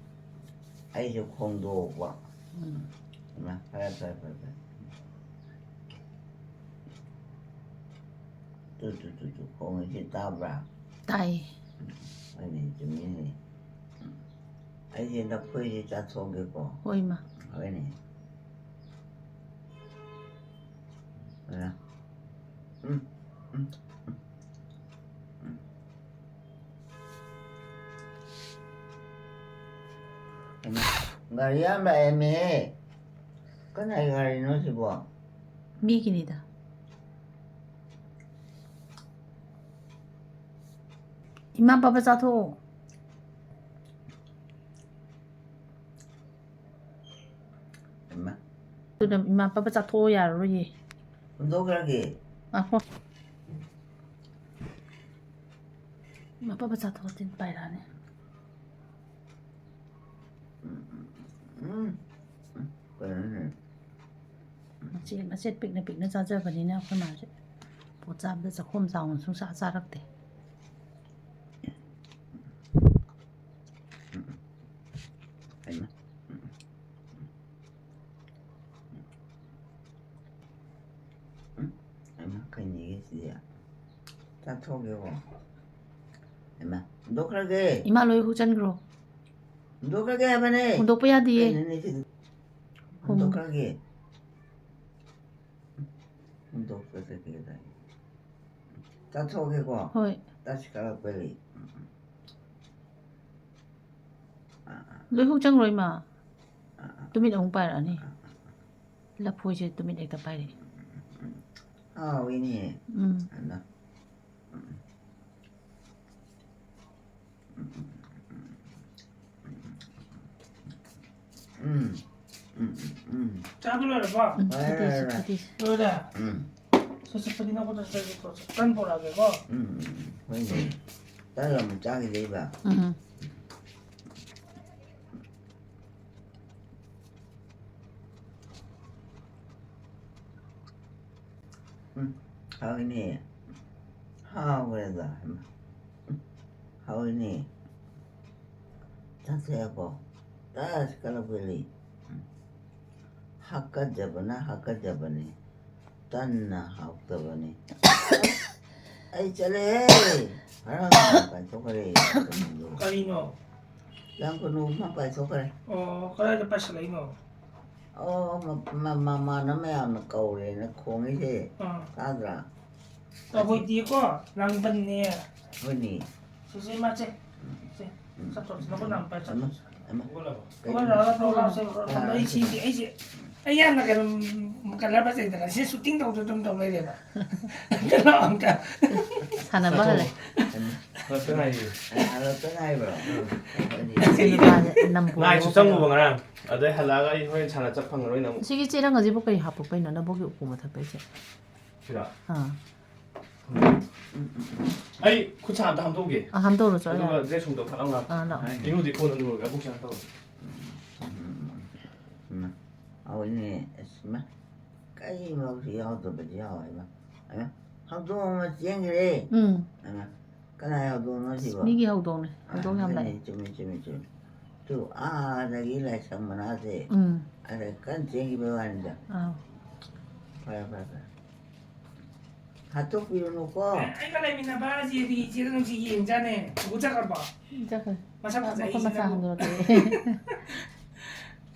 ꯑꯩꯁꯨ ꯈꯣꯡꯗꯣꯛꯄ꯫ ꯎꯝ꯫ ꯏꯃꯥ, ꯐꯔꯦ, ꯐꯔꯦ, ꯐꯔꯦ, ꯐꯔꯦ꯫ ꯇꯨ, ꯇꯨ, ꯇꯨ, ꯇꯨ, ꯈꯣꯡꯉꯤꯁꯦ ꯇꯥꯕ꯭ꯔꯥ? ꯇꯥꯏꯌꯦ꯫ ꯍꯣꯏꯅꯦ, ꯆꯨꯝꯃꯤꯅꯦ꯫ ꯑꯩꯁꯦ ꯂꯐꯣꯏꯁꯦ ꯆꯥꯊꯣꯛꯑꯒꯦꯀꯣ꯫ ꯍꯣꯏ, ꯏꯃꯥ꯫ ꯍꯣꯏꯅꯦ꯫ ꯑ, ꯎꯝ, ꯎꯝ, ꯎꯝ, ꯎꯝ꯫ ꯍꯩꯃꯥ, ꯒꯥꯔꯤ ꯌꯥꯝ ꯂꯥꯛꯑꯦꯃꯦꯍꯦ꯫ ꯀꯅꯥꯏ ꯒꯥꯔꯤꯅꯣ ꯁꯤꯕꯣ? ꯃꯤꯒꯤꯅꯤꯗ꯫ ꯏꯃꯥ, ꯄꯥꯄꯥ ꯆꯥꯊꯣꯛꯑꯣ꯫ ꯍꯩꯃꯥ꯫ ꯑꯗꯨꯅ ꯏꯃꯥ, ꯄꯥꯄꯥ ꯆꯥꯊꯣꯛꯑꯣ, ꯌꯥꯔꯔꯣꯏꯌꯦ꯫ ꯍꯨꯟꯗꯣꯛꯈ꯭ꯔꯒꯦ꯫ ꯉꯥꯏꯈꯣ꯫ ꯏꯃꯥ, ꯄꯥꯄꯥ ꯆꯥꯊꯣꯛꯑꯣ, ꯇꯤꯟ ꯄꯥꯏꯔꯛꯑꯅꯤ꯫ ꯎꯝ, ꯎꯝ, ꯎꯝ꯫ ꯀꯩꯅꯣꯅꯦ? ꯃꯆꯦꯠ ꯃꯆꯦꯠ ꯄꯤꯛꯅ ꯄꯤꯛꯅ ꯆꯥꯖꯕꯅꯤꯅ ꯑꯩꯈꯣꯏ ꯃꯥꯁꯦ ꯄꯣꯠ ꯆꯥꯕꯗ ꯆꯈꯣꯝ ꯆꯥꯎꯅ ꯁꯨꯡꯆꯥ ꯆꯥꯔꯛꯇꯦ꯫ ꯍꯩꯃꯥ꯫ ꯎꯝ, ꯎꯝ, ꯎꯝ꯫ ꯎꯝ, ꯍꯩꯃꯥ, ꯀꯩꯅꯣꯒꯤ ꯁꯤꯗꯤ? ꯆꯥꯊꯣꯛꯑꯒꯦꯀꯣ꯫ ꯍꯩꯃꯥ, ꯍꯨꯟꯗꯣꯛꯈ꯭ꯔꯒꯦ꯫ ꯏꯃꯥ, ꯂꯣꯏ ꯍꯨꯆꯟꯈ꯭ꯔꯣ꯫ ꯍꯨꯟꯗꯣꯛꯈ꯭ꯔꯒꯦ ꯍꯥꯏꯕꯅꯦ꯫ ꯍꯨꯟꯗꯣꯛꯄ ꯌꯥꯗꯤꯌꯦ꯫ ꯀꯩꯅꯣꯅꯦ ꯁꯤꯗꯤ? ꯍꯨꯟꯗꯣꯛꯈ꯭ꯔꯒꯦ꯫ ꯍꯨꯟꯗꯣꯛꯈ꯭ꯔꯒꯦ ꯀꯩꯗꯧꯔꯒꯦ? ꯆꯥꯊꯣꯛꯑꯒꯦꯀꯣ꯫ ꯍꯣꯏ꯫ ꯇꯥꯁꯤ ꯀꯥꯔꯛꯄ ꯂꯩ꯫ ꯂꯣꯏ ꯍꯨꯆꯟꯈ꯭ꯔꯣ ꯏꯃꯥ꯫ ꯇꯨꯃꯤꯠ ꯑꯃꯨꯛ ꯄꯥꯏꯔꯛꯑꯅꯤ꯫ ꯂꯐꯣꯏꯁꯦ ꯇꯨꯃꯤꯠ ꯍꯦꯛꯇ ꯄꯥꯏꯔꯛꯑꯦ꯫ ꯍꯥꯎꯋꯤꯅꯦ꯫ ꯎꯝ꯫ ꯑꯗ꯫ ꯎꯝ꯫ ꯎꯝ, ꯎꯝ, ꯎꯝ, ꯎꯝ꯫ ꯆꯥꯕ ꯂꯣꯏꯔꯕꯣ? ꯎꯝ, ꯐꯗꯤꯁꯦ, ꯐꯗꯤꯁꯦ꯫ ꯂꯣꯏꯔꯦ꯫ ꯎꯝ, ꯁꯦ, ꯁꯦ, ꯐꯗꯤ ꯅꯪ ꯈꯨꯠꯇ ꯆꯥꯒꯦ ꯇꯧꯔꯁꯦ꯫ ꯇꯟ ꯄꯨꯔꯛꯑꯒꯦꯀꯣ꯫ ꯎꯝ, ꯎꯝ, ꯎꯝ꯫ ꯍꯣꯏꯅꯦ꯫ ꯇꯟ ꯑꯃꯨꯛ ꯆꯥꯈꯤꯗꯣꯏꯕ꯫ ꯎꯝ꯫ ꯎꯝ, ꯍꯥꯎꯋꯤꯅꯦ꯫ ꯍꯥꯎꯈ꯭ꯔꯦꯗ꯫ ꯎꯝ, ꯍꯥꯎꯋꯤꯅꯦ꯫ ꯆꯥꯊꯣꯛꯑꯦꯀꯣ꯫ ꯇꯥꯁ ꯀꯂꯛꯄꯗꯤ꯫ ꯎꯝ꯫ ꯍꯥꯀꯠꯆꯕꯅ ꯍꯥꯀꯠꯆꯕꯅꯤ꯫ ꯇꯟꯅ ꯍꯥꯎꯇꯕꯅꯤ꯫ ꯑꯩ ꯆꯠꯂꯦꯍꯦ꯫ ꯉꯔꯥꯡ ꯅꯍꯥꯟ ꯄꯥꯏꯊꯣꯛꯈ꯭ꯔꯦ꯫ ꯀꯔꯤꯅꯣ? ꯂꯪ ꯈꯨꯅꯨ ꯑꯃ ꯄꯥꯏꯊꯣꯛꯈ꯭ꯔꯦ꯫ ꯑꯣ, ꯀꯗꯥꯏꯗ ꯄꯥꯏꯁꯜꯂꯛꯏꯅꯣ? ꯑꯣ, ꯃ-, ꯃ-, ꯃꯃꯥꯟꯅꯕ ꯃꯌꯥꯝꯅ ꯀꯧꯔꯦꯅ ꯈꯣꯡꯉꯤꯁꯦ꯫ ꯑꯥ꯫ ꯇꯥꯗ꯭ꯔꯥ? ꯇꯧꯍꯣꯏꯗꯤꯀꯣ, ꯂꯥꯡꯕꯟꯅꯦ꯫ ꯍꯣꯏꯅꯦ꯫ ꯁꯤꯁꯦ ꯏꯃꯥꯁꯦ꯫ ꯁꯦ, ꯆꯠꯊꯣꯛꯁꯤ, ꯅꯈꯨꯠ ꯅꯥꯝꯃ ꯄꯥꯏ ꯆꯠꯊꯣꯛꯁꯤ꯫ ꯑꯃ꯫ ꯍꯣꯏ, ꯂꯥꯛꯑꯣ, ꯂꯥꯛꯑꯣ, ꯂꯥꯛꯑꯣ, ꯁꯦ, ꯂꯥꯛꯑꯣ, ꯂꯥꯛꯑꯣ, ꯑꯩ ꯁꯤꯗꯤ, ꯑꯩꯁꯦ, ꯑꯩ ꯌꯥꯝꯅ ꯀꯩꯅꯣ, ꯀꯂꯔ ꯐꯖꯩꯗꯅ, ꯁꯤ ꯁꯨꯇꯤꯡ ꯇꯧꯗ ꯑꯗꯨꯝ ꯇꯧ ꯂꯩꯔꯦꯕ꯫ ꯑꯝꯇ ꯂꯥꯛꯑꯣ, ꯑꯝꯇ꯫ ꯁꯥꯟꯅꯕ ꯍꯜꯂꯦ꯫ ꯍꯜꯂꯛꯇ ꯉꯥꯏꯔꯤ꯫ ꯍꯜꯂꯛꯇ ꯉꯥꯏꯕ꯭ꯔꯣ? ꯁꯤ ꯅꯨꯄꯥꯁꯦ ꯅꯝꯕꯣ ꯉꯥꯏꯁꯨ ꯆꯪꯉꯨꯕ ꯉꯔꯥꯡ꯫ ꯑꯗꯩ ꯍꯜꯂꯛꯑꯒ ꯑꯩ ꯍꯣꯔꯦꯟ ꯁꯥꯟꯅ ꯆꯠ ꯐꯪꯉꯔꯣꯏꯅ ꯑꯃꯨꯛ꯫ ꯁꯤꯒꯤ ꯆꯦꯔꯪ ꯑꯁꯤꯕꯨ ꯀꯩ ꯍꯥꯞꯄꯛꯄꯩꯅꯣ? ꯅꯕꯣꯛꯀꯤ ꯎꯄꯨ ꯃꯊꯛꯇꯩꯁꯦ꯫ ꯁꯤꯔꯣ? ꯑꯥ꯫ ꯑꯩ ꯈꯨꯠ ꯁꯥ ꯑꯝꯇ ꯍꯥꯝꯗꯣꯛꯎꯒꯦ꯫ ꯑꯥ, ꯍꯥꯝꯗꯧꯔꯣ, ꯆꯠꯂꯣ ꯑꯗꯨꯒ ꯌꯥꯔꯦ꯫ ꯗ꯭ꯔꯦꯁ ꯍꯣꯡꯗꯣꯛ ꯐꯠ ꯂꯥꯎ ꯂꯥꯛꯀꯦ꯫ ꯑꯥ, ꯂꯥꯛꯑꯣ꯫ ꯏꯔꯨꯗꯤ ꯀꯣꯟꯅ ꯂꯨꯔꯒ ꯑꯃꯨꯛ ꯁꯥꯟꯅ ꯇꯧꯔꯒꯦ꯫ ꯎꯝ, ꯍꯥꯎꯋꯤꯅꯦ꯫ ꯑꯁ, ꯏꯃꯥ, ꯀꯔꯤ ꯃꯔꯛꯁꯨ ꯌꯥꯎꯗꯕꯗꯤ ꯌꯥꯎꯋꯦ, ꯏꯃꯥ꯫ ꯏꯃꯥ, ꯍꯧꯗꯣꯡ ꯑꯃ ꯆꯦꯟꯈ꯭ꯔꯦ꯫ ꯎꯝ꯫ ꯏꯃꯥ, ꯀꯅꯥꯏ ꯍꯧꯗꯣꯡꯅꯣ ꯁꯤꯕꯣ? ꯃꯤꯒꯤ ꯍꯧꯗꯣꯡꯅꯦ꯫ ꯍꯧꯗꯣꯡ ꯌꯥꯝ ꯑꯗꯨꯅꯦ, ꯂꯥꯛꯑꯦ꯫ ꯆꯨꯝꯃꯤ, ꯆꯨꯝꯃꯤ, ꯆꯨꯝꯃꯤ꯫ ꯇꯨ, ꯑꯥꯗꯒꯤ ꯂꯥꯏꯁꯪ ꯃꯅꯥꯁꯦ꯫ ꯎꯝ꯫ ꯑꯗ ꯀꯟꯅ ꯆꯦꯟꯈꯤꯕꯩ ꯋꯥꯅꯤꯗ꯫ ꯑꯥ꯫ ꯐꯔꯦ, ꯐꯔꯦ, ꯐꯔꯦ꯫ ꯍꯥꯠꯇꯣꯛꯄꯤꯔꯨꯅꯨꯀꯣ꯫ ꯑꯩꯒ ꯂꯩꯃꯤꯟꯅꯕ ꯆꯦꯗꯤ ꯏꯆꯦꯗ ꯅꯨꯡꯁꯤ ꯌꯦꯡꯖꯥꯅꯦ꯫ ꯎꯒꯨ ꯆꯠꯈ꯭ꯔꯕꯣ? ꯆꯠꯈ꯭ꯔꯦ꯫ ꯃꯁꯛ ꯃꯈꯨꯠ ꯐꯖꯩꯁꯤꯅ꯫ ꯃꯁꯥ ꯍꯟꯗꯣꯔꯛꯑꯦ꯫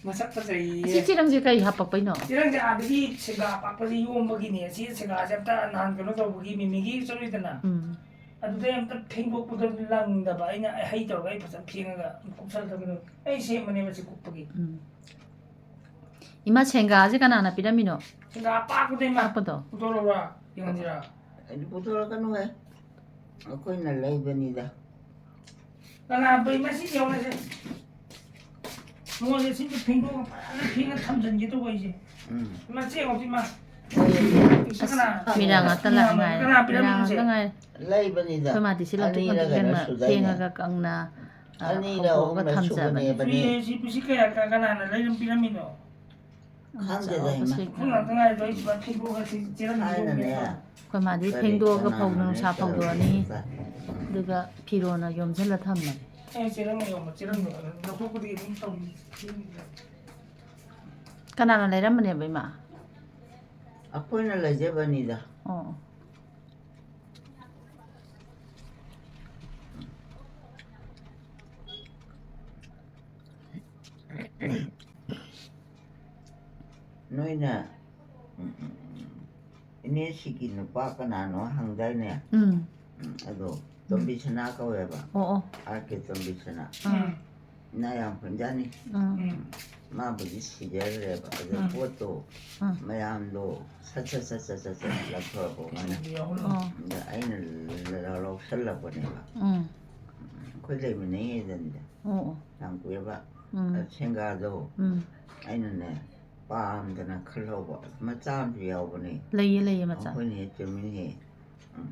ꯃꯁꯛ ꯐꯖꯩꯌꯦ꯫ ꯁꯤ ꯆꯤꯔꯪꯁꯦ ꯀꯩ ꯍꯥꯞꯄꯛꯄꯩꯅꯣ? ꯆꯤꯔꯪꯁꯦ ꯑꯥꯗꯒꯤ ꯁꯦꯒꯥ ꯑꯄꯥꯛꯄꯁꯦ ꯌꯣꯝꯕꯒꯤꯅꯦ꯫ ꯁꯤ ꯁꯦꯒꯥꯁꯦ ꯑꯝꯇ ꯅꯍꯥꯟ ꯀꯩꯅꯣ ꯇꯧꯕꯒꯤ ꯃꯤꯃꯤꯒꯤ ꯆꯠꯂꯨꯏꯗꯅ꯫ ꯎꯝ꯫ ꯑꯗꯨꯗꯩ ꯑꯝꯇ ꯐꯦꯡꯗꯣꯛꯄꯗ ꯂꯪꯗꯕ꯫ ꯑꯩꯅ ꯍꯩ ꯇꯧꯔꯒ ꯑꯩ ꯐꯖꯅ ꯐꯦꯡꯉꯒ ꯀꯨꯞꯁꯜꯂꯒ ꯀꯩꯅꯣ ꯑꯩ ꯁꯦꯝꯕꯅꯦꯕ ꯁꯤ ꯀꯨꯞꯄꯒꯤ꯫ ꯎꯝ꯫ ꯏꯃꯥ ꯁꯦꯡꯒꯥꯁꯦ ꯀꯅꯥꯅ ꯄꯤꯔꯝꯃꯤꯅꯣ? ꯁꯦꯒꯥ ꯑꯄꯥꯛꯄꯗꯩ ꯃꯥ ꯑꯄꯥꯛꯄꯗꯣ? ꯄꯨꯊꯣꯔꯛꯎꯔꯥ? ꯌꯦꯡꯍꯟꯁꯤꯔꯥ? ꯑꯩꯗꯤ ꯄꯨꯊꯣꯔꯛꯀꯅꯨꯍꯦ꯫ ꯑꯩꯈꯣꯏꯅ ꯂꯩꯕꯅꯤꯗ꯫ ꯀꯅꯥ ꯃꯁꯤ ꯌꯦꯡꯉꯨꯅꯦ꯫ ꯃꯣꯏꯁꯦ ꯁꯤꯗ ꯐꯦꯡꯗꯣꯛꯑꯒ ꯐꯖꯅ ꯐꯦꯡꯉ ꯊꯝꯖꯤꯟꯒꯦ ꯇꯧꯕ ꯑꯩꯁꯦ꯫ ꯎꯝ꯫ ꯏꯃꯥ ꯆꯦꯡꯉꯣ ꯏꯃꯥ꯫ ꯍꯣꯏ, ꯑꯗꯨꯗꯤ ꯏꯁ ꯀꯅꯥ? ꯃꯤꯔꯥꯡ ꯉꯥꯛꯇ ꯂꯥꯛ ꯉꯥꯏꯔꯦ꯫ ꯀꯅꯥ ꯃꯤꯔꯥꯡ ꯄꯤꯔꯝꯃꯤꯅꯣꯁꯦ? ꯉꯥꯛꯇ ꯉꯥꯏꯔꯦ꯫ ꯂꯩꯕꯅꯤꯗ꯫ ꯑꯩꯈꯣꯏ ꯃꯥꯗꯤ ꯁꯤ ꯂꯧꯊꯣꯛ ꯂꯧꯊꯣꯛ ꯑꯅꯤꯔꯒꯅ ꯐꯦꯡꯉ ꯁꯨꯗꯥꯏꯅꯦ꯫ ꯐꯦꯡꯉꯒ ꯀꯪꯅ ꯑ, ꯑꯅꯤꯔ ꯐꯧꯗꯣꯛꯑꯒ ꯑꯍꯨꯝꯔ ꯊꯝꯖꯕꯅꯦ꯫ ꯁꯨꯕꯅꯦꯕ꯫ ꯁꯤ ꯁꯤ ꯁꯤ ꯀꯌꯥ ꯀ- ꯀꯅꯥꯅ ꯂꯩꯔ ꯄꯤꯔꯝꯃꯤꯅꯣ? ꯈꯪꯗꯦꯗ, ꯆꯥꯎꯕ ꯏꯃꯥ꯫ ꯁꯦ- ꯐꯨꯡ ꯉꯥꯛꯇ ꯉꯥꯏꯔꯦ꯫ ꯑꯩ ꯁꯤꯃ ꯐꯦꯡꯗꯣꯛꯑꯒ ꯁꯤ ꯆꯦꯔꯪ ꯊꯥꯏꯅꯅꯦ꯫ ꯌꯣꯝꯒꯦ꯫ ꯑꯩꯈꯣꯏ ꯃꯥꯗꯤ ꯀꯔꯤ ꯐꯦꯡꯗꯣꯛꯑꯒ ꯀꯅꯥꯅꯣ ꯐꯧꯗꯣ ꯅꯨꯡꯁꯥ ꯅꯦꯛꯀꯗꯧꯕ ꯐꯧꯗꯣꯛꯑꯅꯤ꯫ ꯆꯥꯏ? ꯑꯗꯨꯒ ꯐꯤꯔꯣꯟꯅ ꯌꯣꯝꯁꯤꯜꯂ ꯊꯝꯃꯅꯤ꯫ ꯑꯩ ꯆꯦꯔꯪ ꯌꯣꯝꯕ ꯆꯦꯔꯪꯗꯣ ꯑꯗꯨꯝ ꯂꯧꯊꯣꯛꯄꯗꯤ ꯑꯗꯨꯝ ꯇꯧꯅꯤ꯫ ꯀꯅꯥꯅ ꯂꯩꯔꯝꯕꯅꯦꯕ ꯏꯃꯥ? ꯑꯩꯈꯣꯏꯅ ꯂꯩꯖꯕꯅꯤꯗ꯫ ꯑꯣ꯫ ꯅꯣꯏꯅ, ꯎꯝ, ꯎꯝ, ꯎꯝ, ꯏꯅꯦ ꯁꯤꯒꯤ ꯅꯨꯄꯥ ꯀꯅꯥꯅꯣ ꯍꯪꯗꯥꯏꯅꯦ? ꯎꯝ꯫ ꯎꯝ, ꯑꯗꯣ ꯇꯣꯝꯕꯤꯁꯅꯥ ꯀꯧꯋꯦꯕ꯫ ꯑꯣ ꯑꯣ꯫ ꯑꯥꯔ ꯀꯦ ꯇꯣꯝꯕꯤꯁꯅꯥ꯫ ꯎꯝ꯫ ꯏꯅꯥ ꯌꯥꯝ ꯈꯨꯟꯖꯥꯅꯤ꯫ ꯎꯝ꯫ ꯎꯝ꯫ ꯃꯥꯕꯨꯗꯤ ꯁꯤꯖꯈ꯭ꯔꯦꯕ꯫ ꯑꯗꯣ ꯎꯝ꯫ ꯄꯣꯠꯇꯣ ꯎꯝ꯫ ꯃꯌꯥꯝꯗꯣ ꯁꯠ ꯁꯠ ꯁꯠ ꯁꯠ ꯁꯠ ꯁꯠ ꯂꯧꯊꯣꯔꯛꯄ ꯃꯥꯅ꯫ ꯑꯣ꯫ ꯑꯗ ꯑꯩꯅ ꯂ-, ꯂ-, ꯂꯧꯁꯜꯂꯛꯄꯅꯦꯕ꯫ ꯎꯝ꯫ ꯑꯩꯈꯣꯏ ꯂꯩꯃꯤꯟꯅꯩꯉꯩꯗꯅꯤꯗ꯫ ꯑꯣ ꯑꯣ꯫ ꯌꯥꯝ ꯀꯨꯏꯔꯕ꯫ ꯎꯝ꯫ ꯑ, ꯁꯦꯡꯒꯥꯗꯣ ꯎꯝ꯫ ꯑꯩꯅꯅꯦ ꯄꯥꯝꯗꯅ ꯈꯜꯍꯧꯕ꯫ ꯃꯆꯥ ꯑꯃꯁꯨ ꯌꯥꯎꯕꯅꯦ꯫ ꯂꯩꯌꯦ ꯂꯩꯌꯦ ꯃꯆꯥ꯫ ꯑꯩꯈꯣꯏꯅ ꯍꯦꯛ ꯆꯨꯝꯃꯤꯅꯦ꯫ ꯎꯝ꯫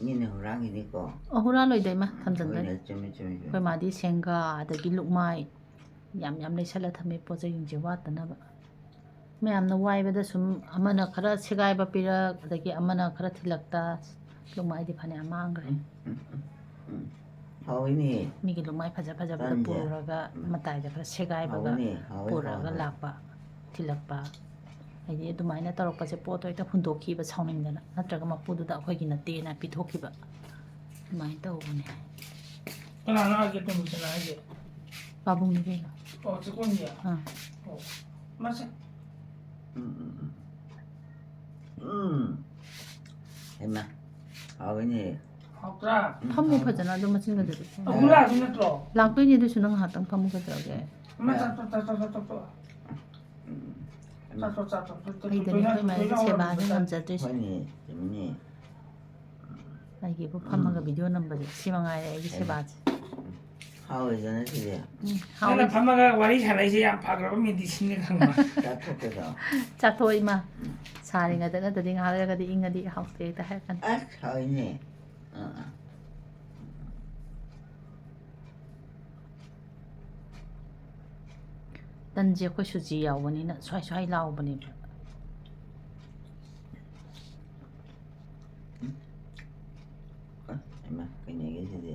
ꯃꯤꯅ ꯍꯨꯔꯥꯟꯈꯤꯅꯤꯀꯣ꯫ ꯑꯣ ꯍꯨꯔꯥꯜꯂꯣꯏꯗ ꯏꯃꯥ, ꯊꯝꯖꯟꯒꯅꯤ꯫ ꯍꯣꯏꯅꯦ, ꯆꯨꯝꯃꯤ, ꯆꯨꯝꯃꯤ, ꯆꯨꯝꯃꯤ꯫ ꯑꯩꯈꯣꯏ ꯃꯥꯗꯤ ꯁꯦꯡꯒꯥ ꯑꯗꯒꯤ ꯂꯨꯛꯃꯥꯏ ꯌꯥꯝ ꯌꯥꯝ ꯂꯩꯁꯜꯂ ꯊꯝꯃꯦ, ꯄꯣꯠ ꯆꯩꯁꯤꯡꯁꯦ ꯋꯥꯠꯇꯅꯕ꯫ ꯃꯌꯥꯝꯅ ꯋꯥꯏꯕꯗ ꯁꯨꯝ ꯑꯃꯅ ꯈꯔ ꯁꯦꯒꯥꯏꯕ ꯄꯤꯔꯛ, ꯑꯗꯒꯤ ꯑꯃꯅ ꯈꯔ ꯊꯤꯜꯂꯛꯇ, ꯂꯨꯛꯃꯥꯏꯗꯤ ꯐꯅꯌꯥꯝ ꯃꯥꯡꯈ꯭ꯔꯦ꯫ ꯎꯝ, ꯎꯝ, ꯎꯝ, ꯎꯝ꯫ ꯍꯥꯎꯋꯤꯅꯦ꯫ ꯃꯤꯒꯤ ꯂꯨꯛꯃꯥꯏ ꯐꯖ ꯐꯖꯕꯗ ꯇꯟꯁꯦ꯫ ꯄꯨꯔꯒ ꯎꯝ꯫ ꯃꯇꯥꯏꯗ ꯈꯔ ꯁꯦꯒꯥꯏꯕꯒ ꯍꯥꯎꯋꯤꯅꯦ, ꯍꯥꯎꯋꯤ, ꯄꯨꯔꯛꯑꯒ ꯍꯥꯎꯋꯤ꯫ ꯂꯥꯛꯄ, ꯊꯤꯜꯂꯛꯄ꯫ ꯍꯥꯏꯗꯤ ꯑꯗꯨꯃꯥꯏꯅ ꯇꯧꯔꯛꯄꯁꯦ, ꯄꯣꯠꯇꯣ ꯍꯦꯛꯇ ꯍꯨꯟꯗꯣꯛꯈꯤꯕ ꯁꯥꯎꯅꯤꯡꯗꯅ, ꯅꯠꯇ꯭ꯔꯒ ꯃꯄꯨꯗꯨꯗ ꯑꯩꯈꯣꯏꯒꯤ ꯅꯠꯇꯦꯅ ꯄꯤꯊꯣꯛꯈꯤꯕ, ꯑꯗꯨꯃꯥꯏꯅ ꯇꯧꯕꯅꯦ꯫ ꯀꯅꯥꯅꯣ ꯍꯥꯏꯒꯦ ꯇꯣꯝꯕꯤꯁꯅꯥ ꯍꯥꯏꯁꯦ? ꯄꯥꯕꯨꯡꯅꯤ ꯀꯩꯅꯣ꯫ ꯑꯣ, ꯆꯤꯀꯣꯟꯒꯤ? ꯑꯥ꯫ ꯑꯣ, ꯃꯥꯁꯦ? ꯎꯝ ꯎꯝ ꯎꯝ ꯎꯝ ꯍꯩꯃꯥ ꯍꯥꯎꯋꯤꯅꯦ꯫ ꯍꯥꯎꯇ꯭ꯔꯥ? ꯐꯝꯃꯨ ꯐꯖꯅ ꯑꯗꯨ ꯃꯆꯤꯟꯒꯗꯨꯗꯤ꯫ ꯑꯕꯨꯡ ꯂꯥꯛꯑꯗꯤ ꯅꯠꯇ꯭ꯔꯣ? ꯂꯥꯛꯇꯣꯏꯅꯦ, ꯑꯗꯨꯁꯨ ꯅꯪ ꯉꯥꯏꯍꯥꯛꯇꯪ ꯐꯝꯃꯨ ꯀꯩꯗꯧꯔꯒꯦ? ꯃꯥ ꯆꯥꯊꯣꯛ ꯆꯥꯊꯣꯛ ꯆꯥꯊꯣꯛ ꯆꯥꯊꯣꯛ ꯎꯝ ꯆꯥꯊꯣꯛ ꯆꯥꯊꯣꯛ ꯆꯥꯊꯣꯛ ꯑꯩꯗꯅꯦ ꯇꯣꯏꯅ ꯑꯩꯈꯣꯏ ꯃꯌꯥꯝꯒꯤ ꯇꯣꯏꯅ ꯁꯦꯕꯥꯁꯦ ꯍꯧꯔꯝꯕꯗ ꯉꯝꯖꯗ꯭ꯔꯤꯁꯦ꯫ ꯍꯣꯏꯅꯦ ꯆꯨꯝꯃꯤꯅꯦ꯫ ꯑꯩꯒꯤꯕꯨ ꯐꯝꯃꯒ ꯚꯤꯗꯤꯑꯣ ꯅꯝꯕꯁꯦ ꯁꯤ ꯃꯉꯥꯏꯔꯦ ꯑꯩꯒꯤ ꯁꯦꯕꯥꯁꯦ꯫ ꯍꯥꯎꯋꯦꯗꯅ ꯁꯤꯗꯤ꯫ ꯎꯝ, ꯅꯪꯅ ꯍꯥꯎꯋꯤ꯫ ꯐꯝꯃꯒ ꯋꯥꯔꯤ ꯁꯥꯟꯅꯩꯁꯦ ꯌꯥꯝ ꯐꯈ꯭ꯔꯕ ꯃꯦꯗꯤꯁꯤꯟꯅꯤ ꯈꯪꯕ꯫ ꯆꯥꯊꯣꯛꯀꯦꯗꯣ꯫ ꯆꯥꯊꯣꯛꯑꯣ ꯏꯃꯥ꯫ ꯁꯥꯔꯤꯉꯩꯗ ꯅꯠꯇ꯭ꯔꯗꯤ ꯉꯥꯏꯍꯥꯛ ꯂꯩꯔꯒꯗꯤ ꯏꯪꯉꯗꯤ ꯍꯥꯎꯇꯦ ꯍꯦꯛꯇ ꯍꯥꯏꯔꯛꯀꯅꯤ꯫ ꯑꯁ ꯍꯥꯎꯋꯤꯅꯦ꯫ ꯑꯥ ꯑꯥ꯫ ꯇꯟꯁꯦ ꯑꯩꯈꯣꯏ ꯁꯨꯖꯤ ꯌꯥꯎꯕꯅꯤꯅ ꯁ꯭ꯋꯥꯏ ꯁ꯭ꯋꯥꯏ ꯂꯥꯎꯕꯅꯦꯕ꯫ ꯑ, ꯍꯩꯃꯥ ꯀꯩꯅꯣꯒꯤꯁꯤꯗꯤ꯫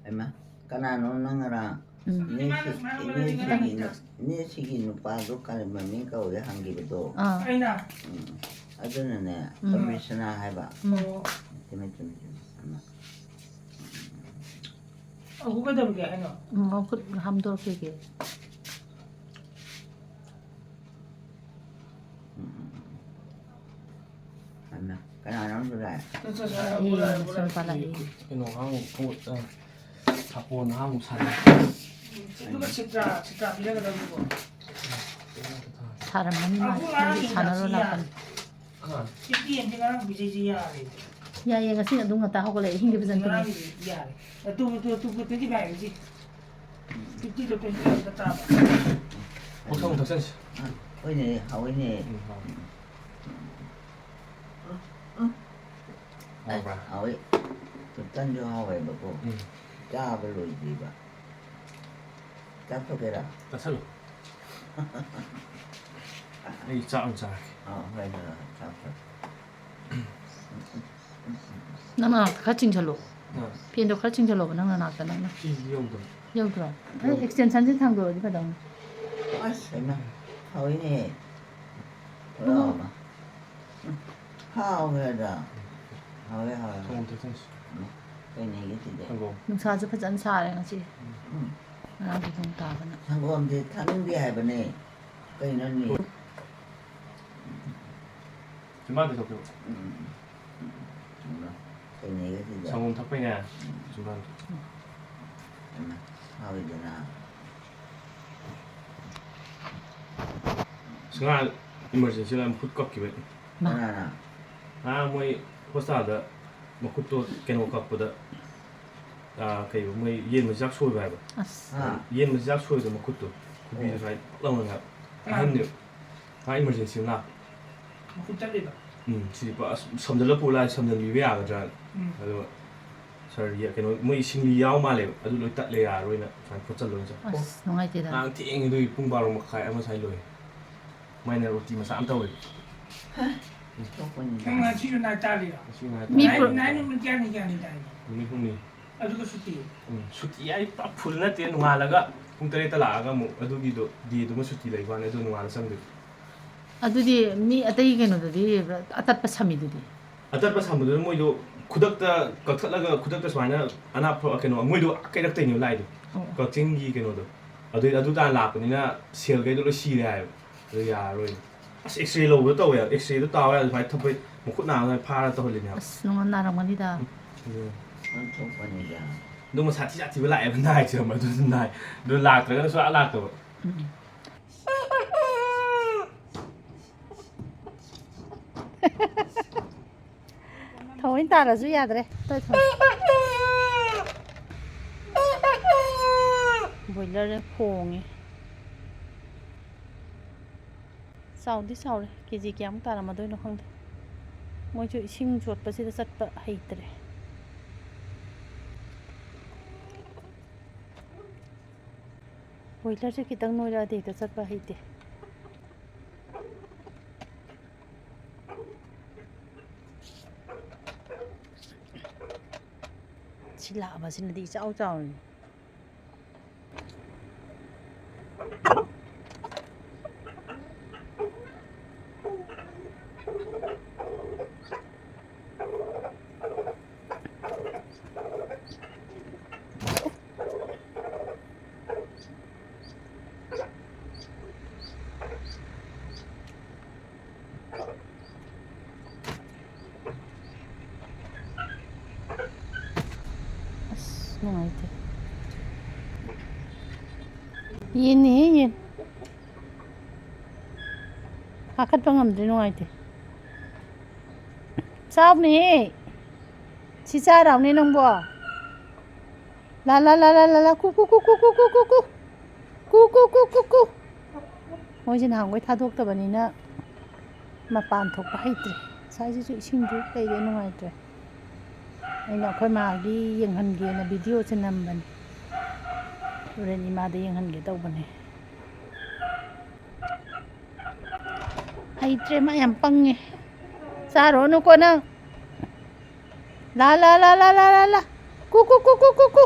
ꯍꯩꯃꯥ ꯀꯅꯥꯅꯣ ꯅꯪ ꯉꯔꯥꯡ ꯎꯝ꯫ ꯏꯅꯦ ꯁꯤ- ꯏꯅꯦ ꯁꯤꯒꯤ ꯅꯨ- ꯏꯅꯦ ꯁꯤꯒꯤ ꯅꯨꯄꯥꯗꯣ ꯀꯔꯤ ꯃꯃꯤꯡ ꯀꯧꯏ ꯍꯪꯈꯤꯕꯗꯣ? ꯑꯥ꯫ ꯑꯩꯅ ꯎꯝ꯫ ꯑꯗꯨꯅꯅꯦ ꯎꯝ꯫ ꯇꯣꯝꯕꯤꯁꯅꯥ ꯍꯥꯏꯕ꯫ ꯎꯝ꯫ ꯆꯨꯝꯃꯦ ꯆꯨꯝꯃꯦ ꯆꯨꯝꯃꯦ꯫ ꯑꯃ꯫ ꯑꯍꯨ ꯀꯩꯗꯧꯔꯒꯦ ꯍꯥꯏꯅꯣ? ꯎꯝ, ꯃꯈꯨꯠ ꯍꯥꯝꯗꯣꯔꯛꯈꯤꯒꯦ꯫ ꯎꯝ, ꯎꯝ, ꯎꯝ꯫ ꯍꯩꯃꯥ ꯀꯅꯥꯅꯣ ꯑꯃꯁꯨ ꯂꯥꯛꯑꯦ? ꯆꯠ, ꯆꯠ, ꯆꯠ, ꯑꯩ ꯄꯨꯔꯛꯑꯦ, ꯁꯨꯝ ꯄꯨꯔꯛꯑꯦ꯫ ꯄꯥꯜꯂꯛꯏ꯫ ꯀꯩꯅꯣ ꯍꯥꯡꯉꯨ ꯈꯣꯡꯎꯞ ꯑ, ꯁꯥꯄꯣꯟ ꯍꯥꯡꯉꯨ ꯁꯥꯟꯅ꯫ ꯑꯗꯨꯒ ꯁꯤꯇ꯭ꯔꯥ, ꯁꯤꯇ꯭ꯔꯥ ꯄꯤꯔꯒꯗꯕꯅꯤꯀꯣ꯫ ꯁꯥꯔꯝꯃꯅꯤ ꯃꯥ꯫ ꯑꯍꯨꯝ ꯉꯔꯥꯡꯒꯤ ꯁꯥꯟꯅꯔꯣ ꯌꯥꯁꯤ ꯂꯥꯛꯄꯅꯤ꯫ ꯐꯤꯐꯇꯤ ꯑꯦꯝꯗꯤ ꯉꯔꯥꯡ ꯄꯤꯖꯩꯁꯤ ꯌꯥꯔꯦ꯫ ꯌꯥꯏꯌꯦ, ꯉꯁꯤ ꯑꯗꯨꯝ ꯉꯟꯇꯥ ꯍꯧꯒꯠꯂꯛꯑꯦ, ꯏꯍꯤꯡꯒꯤ ꯐꯖꯅ ꯇꯨꯝꯃꯦ꯫ ꯉꯔꯥꯡꯒꯤꯗꯤ ꯌꯥꯔꯦ꯫ ꯑꯗꯨ, ꯑꯗꯨ, ꯑꯗꯨ, ꯇ꯭ꯋꯦꯟꯇꯤ ꯐꯥꯏꯚ ꯍꯧꯖꯤꯛ꯫ ꯐꯤꯐꯇꯤꯗꯣ ꯇ꯭ꯋꯦꯟꯇꯤ ꯐꯥꯏꯚꯇ ꯇꯥꯕ꯫ ꯄꯨꯊꯣꯡ ꯊꯛꯆꯟꯁꯤ꯫ ꯍꯣꯏꯅꯦ ꯍꯥꯎꯋꯤꯅꯦ꯫ ꯎꯝ, ꯍꯥꯎ꯫ ꯎꯝ꯫ ꯍꯥꯎꯕ꯭ꯔꯥ? ꯍꯥꯎꯋꯤ꯫ ꯇꯟꯁꯨ ꯍꯥꯎꯋꯦꯕꯀꯣ꯫ ꯎꯝ꯫ ꯆꯥꯕ ꯂꯣꯏꯗ꯭ꯔꯤꯕ꯫ ꯆꯥꯊꯣꯛꯀꯦꯔꯥ? ꯆꯥꯁꯜꯂꯨ꯫ ꯑꯩ ꯆꯥꯛ ꯑꯃ ꯆꯥꯔꯒꯦ꯫ ꯑꯥ ꯍꯣꯏ ꯍꯣꯏ ꯍꯣꯏ ꯆꯥꯊꯣꯛ꯫ ꯅꯪ ꯅꯅꯥꯛꯇ ꯈꯔ ꯆꯤꯡꯁꯜꯂꯣ꯫ ꯑꯥ꯫ ꯐꯦꯟꯗꯣ ꯈꯔ ꯆꯤꯡꯁꯜꯂꯣꯕ ꯅꯪ ꯅꯅꯥꯛꯇ ꯅꯪꯅ꯫ ꯁꯤꯁꯤ ꯌꯧꯗꯕ꯫ ꯌꯧꯗ꯭ꯔꯣ? ꯑꯩ ꯌꯧ- ꯑꯦꯛꯁꯇꯦꯟꯁꯟꯁꯦ ꯊꯥꯡꯗꯣꯔꯗꯤ ꯐꯗꯧꯅꯤ꯫ ꯑꯁ, ꯍꯩꯃꯥ, ꯍꯥꯎꯏꯅꯦ꯫ ꯄꯨꯔꯥ ꯎꯝ꯫ ꯍꯥꯎꯈ꯭ꯔꯦꯗ꯫ ꯍꯥꯎꯋꯦ, ꯍꯥꯎꯋꯦ꯫ ꯁꯪꯒꯣꯝ ꯊꯛꯆꯟꯁꯤ꯫ ꯎꯝ, ꯀꯩꯅꯦꯒꯦ ꯁꯤꯗꯤ? ꯁꯪꯒꯣꯝ꯫ ꯅꯨꯡꯁꯥꯁꯨ ꯐꯖꯅ ꯁꯥꯔꯦ ꯉꯁꯤ꯫ ꯎꯝ꯫ ꯉꯔꯥꯡꯁꯨ ꯅꯣꯡ ꯇꯥꯕꯅ꯫ ꯁꯪꯒꯣꯝꯗꯤ ꯊꯛꯅꯤꯡꯗꯦ ꯍꯥꯏꯕꯅꯦ꯫ ꯀꯩꯅꯣꯅꯦ? ꯆꯤꯝꯕꯥꯟꯗ ꯊꯣꯛꯈꯤꯕ꯫ ꯎꯝ꯫ ꯆꯨꯝꯕ꯭ꯔꯥ? ꯀꯩꯅꯦꯒꯦ ꯁꯤꯗꯤ? ꯁꯪꯒꯣꯝ ꯊꯛꯄꯩꯅꯦ꯫ ꯎꯝ꯫ ꯆꯤꯝꯕꯥꯟꯗ꯫ ꯎꯝ꯫ ꯍꯥꯎꯏꯗꯅ꯫ ꯑꯁ, ꯉꯔꯥꯡ ꯏꯃꯥꯔꯖꯦꯟꯁꯤ ꯂꯥꯛꯑ ꯃꯈꯨꯠ ꯀꯛꯈꯤꯕ꯫ ꯃꯥ꯫ ꯀꯅꯥꯅ? ꯉꯔꯥꯡ ꯃꯣꯏ ꯍꯣꯁꯄꯤꯇꯥꯜꯗ ꯃꯈꯨꯠꯇꯣ ꯀꯩꯅꯣ ꯀꯛꯄꯗ, ꯑꯥ, ꯀꯩꯕ, ꯃꯣꯏ ꯌꯦꯟ ꯃꯆꯤꯟꯖꯥꯛ ꯁꯣꯏꯕ ꯍꯥꯏꯕ꯫ ꯑꯁ꯫ ꯑꯥ꯫ ꯌꯦꯟ ꯃꯆꯤꯟꯖꯥꯛ ꯁꯣꯏꯕꯗ ꯃꯈꯨꯠꯇꯣ, ꯈꯨꯕꯤꯗꯣ ꯑꯣ꯫ ꯁꯨꯃꯥꯏꯅ ꯄꯛ ꯂꯥꯎꯅ ꯉꯥꯏ-, ꯀꯅꯥꯅꯣ? ꯑꯍꯟꯅꯦꯕ꯫ ꯉꯔꯥꯡ ꯏꯃꯥꯔꯖꯦꯟꯁꯤ ꯑꯃ ꯂꯥꯛꯄ꯫ ꯃꯈꯨꯠ ꯇꯠꯂꯤꯕ? ꯎꯝ, ꯁꯤꯗꯤ ꯄꯨꯔꯥ ꯑꯁ ꯁꯝꯖꯜꯂ ꯄꯨ ꯂꯥꯛꯑꯦ, ꯁꯝꯖꯟꯕꯤꯕ ꯌꯥꯒꯗ꯭ꯔꯥ? ꯎꯝ꯫ ꯑꯗꯨꯒ ꯁꯔ, ꯌꯦ-, ꯀꯩꯅꯣ, ꯃꯣꯏ ꯁꯤꯡꯂꯤ ꯌꯥꯎ ꯃꯥꯜꯂꯦꯕ, ꯑꯗꯨ ꯂꯣꯏ ꯇꯠꯂꯦ, ꯌꯥꯔꯔꯣꯏꯅ ꯁꯨꯃꯥꯏꯅ ꯈꯣꯠꯆꯜꯂꯣꯅ ꯆꯠ-, ꯑꯁ, ꯅꯨꯡꯉꯥꯏꯇꯦꯗ꯫ ꯉꯔꯥꯡ ꯊꯦꯡꯉꯦ, ꯑꯗꯨꯒꯤ ꯄꯨꯡ ꯕꯥꯔꯣ ꯃꯈꯥꯏ, ꯑꯃ ꯁ꯭ꯋꯥꯏ ꯂꯣꯏ꯫ ꯃꯥꯏꯅ ꯔꯣꯇꯤ ꯃꯆꯥ ꯑꯃ ꯇꯧꯔꯦ꯫ ꯍꯥ? ꯎꯝ꯫ ꯊꯣꯛꯄꯅꯤꯗ꯫ ꯅꯪ ꯉꯁꯤꯁꯨ ꯅꯥꯏꯠ ꯇꯥꯔꯤꯔꯣ? ꯉꯁꯤ ꯅꯥꯏꯠ ꯃꯤ ꯇꯥꯔꯦ꯫ ꯄ꯭ꯔꯣ- ꯅꯥꯏꯠ ꯅꯨꯃꯤꯠ ꯀꯌꯥꯅꯤ, ꯀꯌꯥꯅꯤ ꯇꯥꯏꯅꯣ? ꯅꯨꯃꯤꯠ ꯍꯨꯝꯅꯤ꯫ ꯑꯗꯨꯒ ꯁꯨꯇꯤ? ꯎꯝ, ꯁꯨꯇꯤ ꯍꯥꯏ ꯄꯨꯔꯥ ꯐꯨꯜ ꯅꯠꯇꯦ, ꯅꯣꯡꯉꯥꯜꯂꯒ ꯄꯨꯡ ꯇꯔꯦꯠꯇ ꯂꯥꯛꯑꯒ ꯑꯃꯨꯛ ꯑꯗꯨꯒꯤꯗꯣ ꯗꯦꯗꯨꯃ ꯁꯨꯇꯤ ꯂꯩꯕ ꯋꯥꯅꯤ, ꯑꯗꯨ ꯅꯣꯡꯉꯥꯜꯂ ꯆꯪꯗꯣꯏꯕ꯫ ꯑꯗꯨꯗꯤ ꯃꯤ ꯑꯇꯩ ꯀꯩꯅꯣꯗꯗꯤ ꯑꯇꯠꯄ ꯁꯝꯃꯤꯗꯨꯗꯤ? ꯑꯇꯠꯄ ꯁꯝꯕꯗꯨꯅ ꯃꯣꯏꯗꯣ ꯈꯨꯗꯛꯇ ꯀꯛꯊꯠꯂꯒ ꯈꯨꯗꯛꯇ ꯁꯨꯃꯥꯏꯅ ꯑꯅꯥꯞꯄ ꯀꯩꯅꯣ, ꯃꯣꯏꯗꯣ ꯀꯩꯔꯛꯇꯩꯅꯦꯕ ꯂꯥꯛꯏꯗꯣ, ꯑꯣ꯫ ꯀꯛꯆꯤꯡꯒꯤ ꯀꯩꯅꯣꯗꯣ, ꯑꯗꯨ, ꯑꯗꯨ ꯇꯥꯟꯅ ꯂꯥꯛꯄꯅꯤꯅ ꯁꯦꯜꯈꯩꯗꯣ ꯂꯣꯏ ꯁꯤꯔꯦ ꯍꯥꯏꯕ꯫ ꯑꯗꯨ ꯌꯥꯔꯔꯣꯏ꯫ ꯑꯁ, ꯑꯦꯛꯁꯔꯦ ꯂꯧꯕꯗꯣ ꯇꯧꯋꯦ ꯍꯥꯏꯕ꯫ ꯑꯦꯛꯁꯔꯦꯗꯣ ꯇꯥꯎ ꯌꯥꯗꯦ, ꯁꯨꯃꯥꯏꯅ ꯊꯕꯛ ꯃꯈꯨꯠ ꯅꯥꯕ ꯁꯨꯃꯥꯏꯅ ꯐꯥꯔ ꯇꯧꯍꯜꯂꯤꯅꯦ ꯍꯥꯏꯕ꯫ ꯑꯁ, ꯅꯉꯣꯟ ꯅꯥꯔꯝꯒꯅꯤꯗ꯫ ꯎꯝ꯫ ꯑꯗꯨ ꯃꯁꯥ ꯊꯤ ꯁꯥꯊꯤꯕ ꯂꯥꯛꯑꯦꯕ, ꯅꯥꯏꯁꯦ ꯑꯃ ꯑꯗꯨꯁꯨ ꯅꯥꯏ꯫ ꯑꯗꯨ ꯂꯥꯛꯇ꯭ꯔꯒꯅ ꯁꯨꯡꯂꯥꯛ ꯂꯥꯛꯇꯕ꯫ ꯎꯝ꯫ ꯊꯑꯣꯏ ꯇꯥꯔꯁꯨ ꯌꯥꯗ꯭ꯔꯦ꯫ ꯇꯣꯏ ꯊꯝꯃꯣ꯫ ꯕꯣꯏꯂꯔꯁꯦ ꯈꯣꯡꯉꯦ꯫ ꯆꯥꯎꯗꯤ ꯆꯥꯎꯔꯦ꯫ ꯀꯦ ꯖꯤ ꯀꯌꯥꯃꯨꯛ ꯇꯥꯔꯝꯃꯗꯣꯏꯅꯣ ꯈꯪꯗꯦ꯫ ꯃꯣꯏꯁꯨ ꯏꯁꯤꯡ ꯆꯣꯠꯄꯁꯤꯗ ꯆꯠꯄ ꯍꯩꯇ꯭ꯔꯦ꯫ ꯕꯣꯏꯂꯔꯁꯦ ꯈꯤꯇꯪ ꯅꯣꯏꯔꯛꯑꯗꯤ ꯍꯦꯛꯇ ꯆꯠꯄ ꯍꯩꯇꯦ꯫ ꯁꯤ ꯂꯥꯛꯑꯕꯁꯤꯅꯗꯤ ꯏꯆꯥꯎ ꯆꯥꯎꯔꯤꯅꯤ꯫ ꯑꯁ, ꯅꯨꯡꯉꯥꯏꯇꯦ꯫ ꯌꯦꯟꯅꯤꯍꯦ, ꯌꯦꯟ꯫ ꯀꯥꯈꯠꯄ ꯉꯝꯗ꯭ꯔꯦ, ꯅꯨꯡꯉꯥꯏꯇꯦ꯫ ꯆꯥꯎꯅꯦꯍꯦ꯫ ꯁꯤ ꯆꯥꯔꯥꯎꯅꯦ ꯅꯪꯕꯣ꯫ ꯂꯥ, ꯂꯥ, ꯂꯥ, ꯂꯥ, ꯂꯥ, ꯂꯥ꯫ ꯀꯨ, ꯀꯨ, ꯀꯨ꯫ ꯀꯨ, ꯀꯨ, ꯀꯨ, ꯀꯨ, ꯀꯨ꯫ ꯀꯨ, ꯀꯨ, ꯀꯨ, ꯀꯨ, ꯀꯨ꯫ ꯃꯣꯏꯁꯦ ꯅꯍꯥꯟꯈꯣꯏ ꯊꯥꯗꯣꯛꯇꯕꯅꯤꯅ ꯃꯄꯥꯟ ꯊꯣꯛꯄ ꯍꯩꯇ꯭ꯔꯦ꯫ ꯉꯁꯥꯏꯁꯤꯁꯨ ꯏꯁꯤꯡꯁꯨ ꯂꯩꯔꯦ, ꯅꯨꯡꯉꯥꯏꯇ꯭ꯔꯦ꯫ ꯑꯩꯅ ꯑꯩꯈꯣꯏ ꯃꯥꯒꯤ ꯌꯦꯡꯍꯟꯒꯦꯅ ꯚꯤꯗꯤꯑꯣꯁꯦ ꯅꯝꯕꯅꯦ꯫ ꯍꯣꯔꯦꯟ ꯏꯃꯥꯗ ꯌꯦꯡꯍꯟꯒꯦ ꯇꯧꯕꯅꯦ꯫ ꯍꯩꯇ꯭ꯔꯦ, ꯃꯥ ꯌꯥꯝ ꯄꯪꯉꯦ꯫ ꯆꯥꯔꯨꯔꯅꯨꯀꯣ ꯅꯪ꯫ ꯂꯥ, ꯂꯥ, ꯂꯥ, ꯂꯥ, ꯂꯥ, ꯂꯥ, ꯂꯥ꯫ ꯀꯨ, ꯀꯨ, ꯀꯨ, ꯀꯨ, ꯀꯨ, ꯀꯨ꯫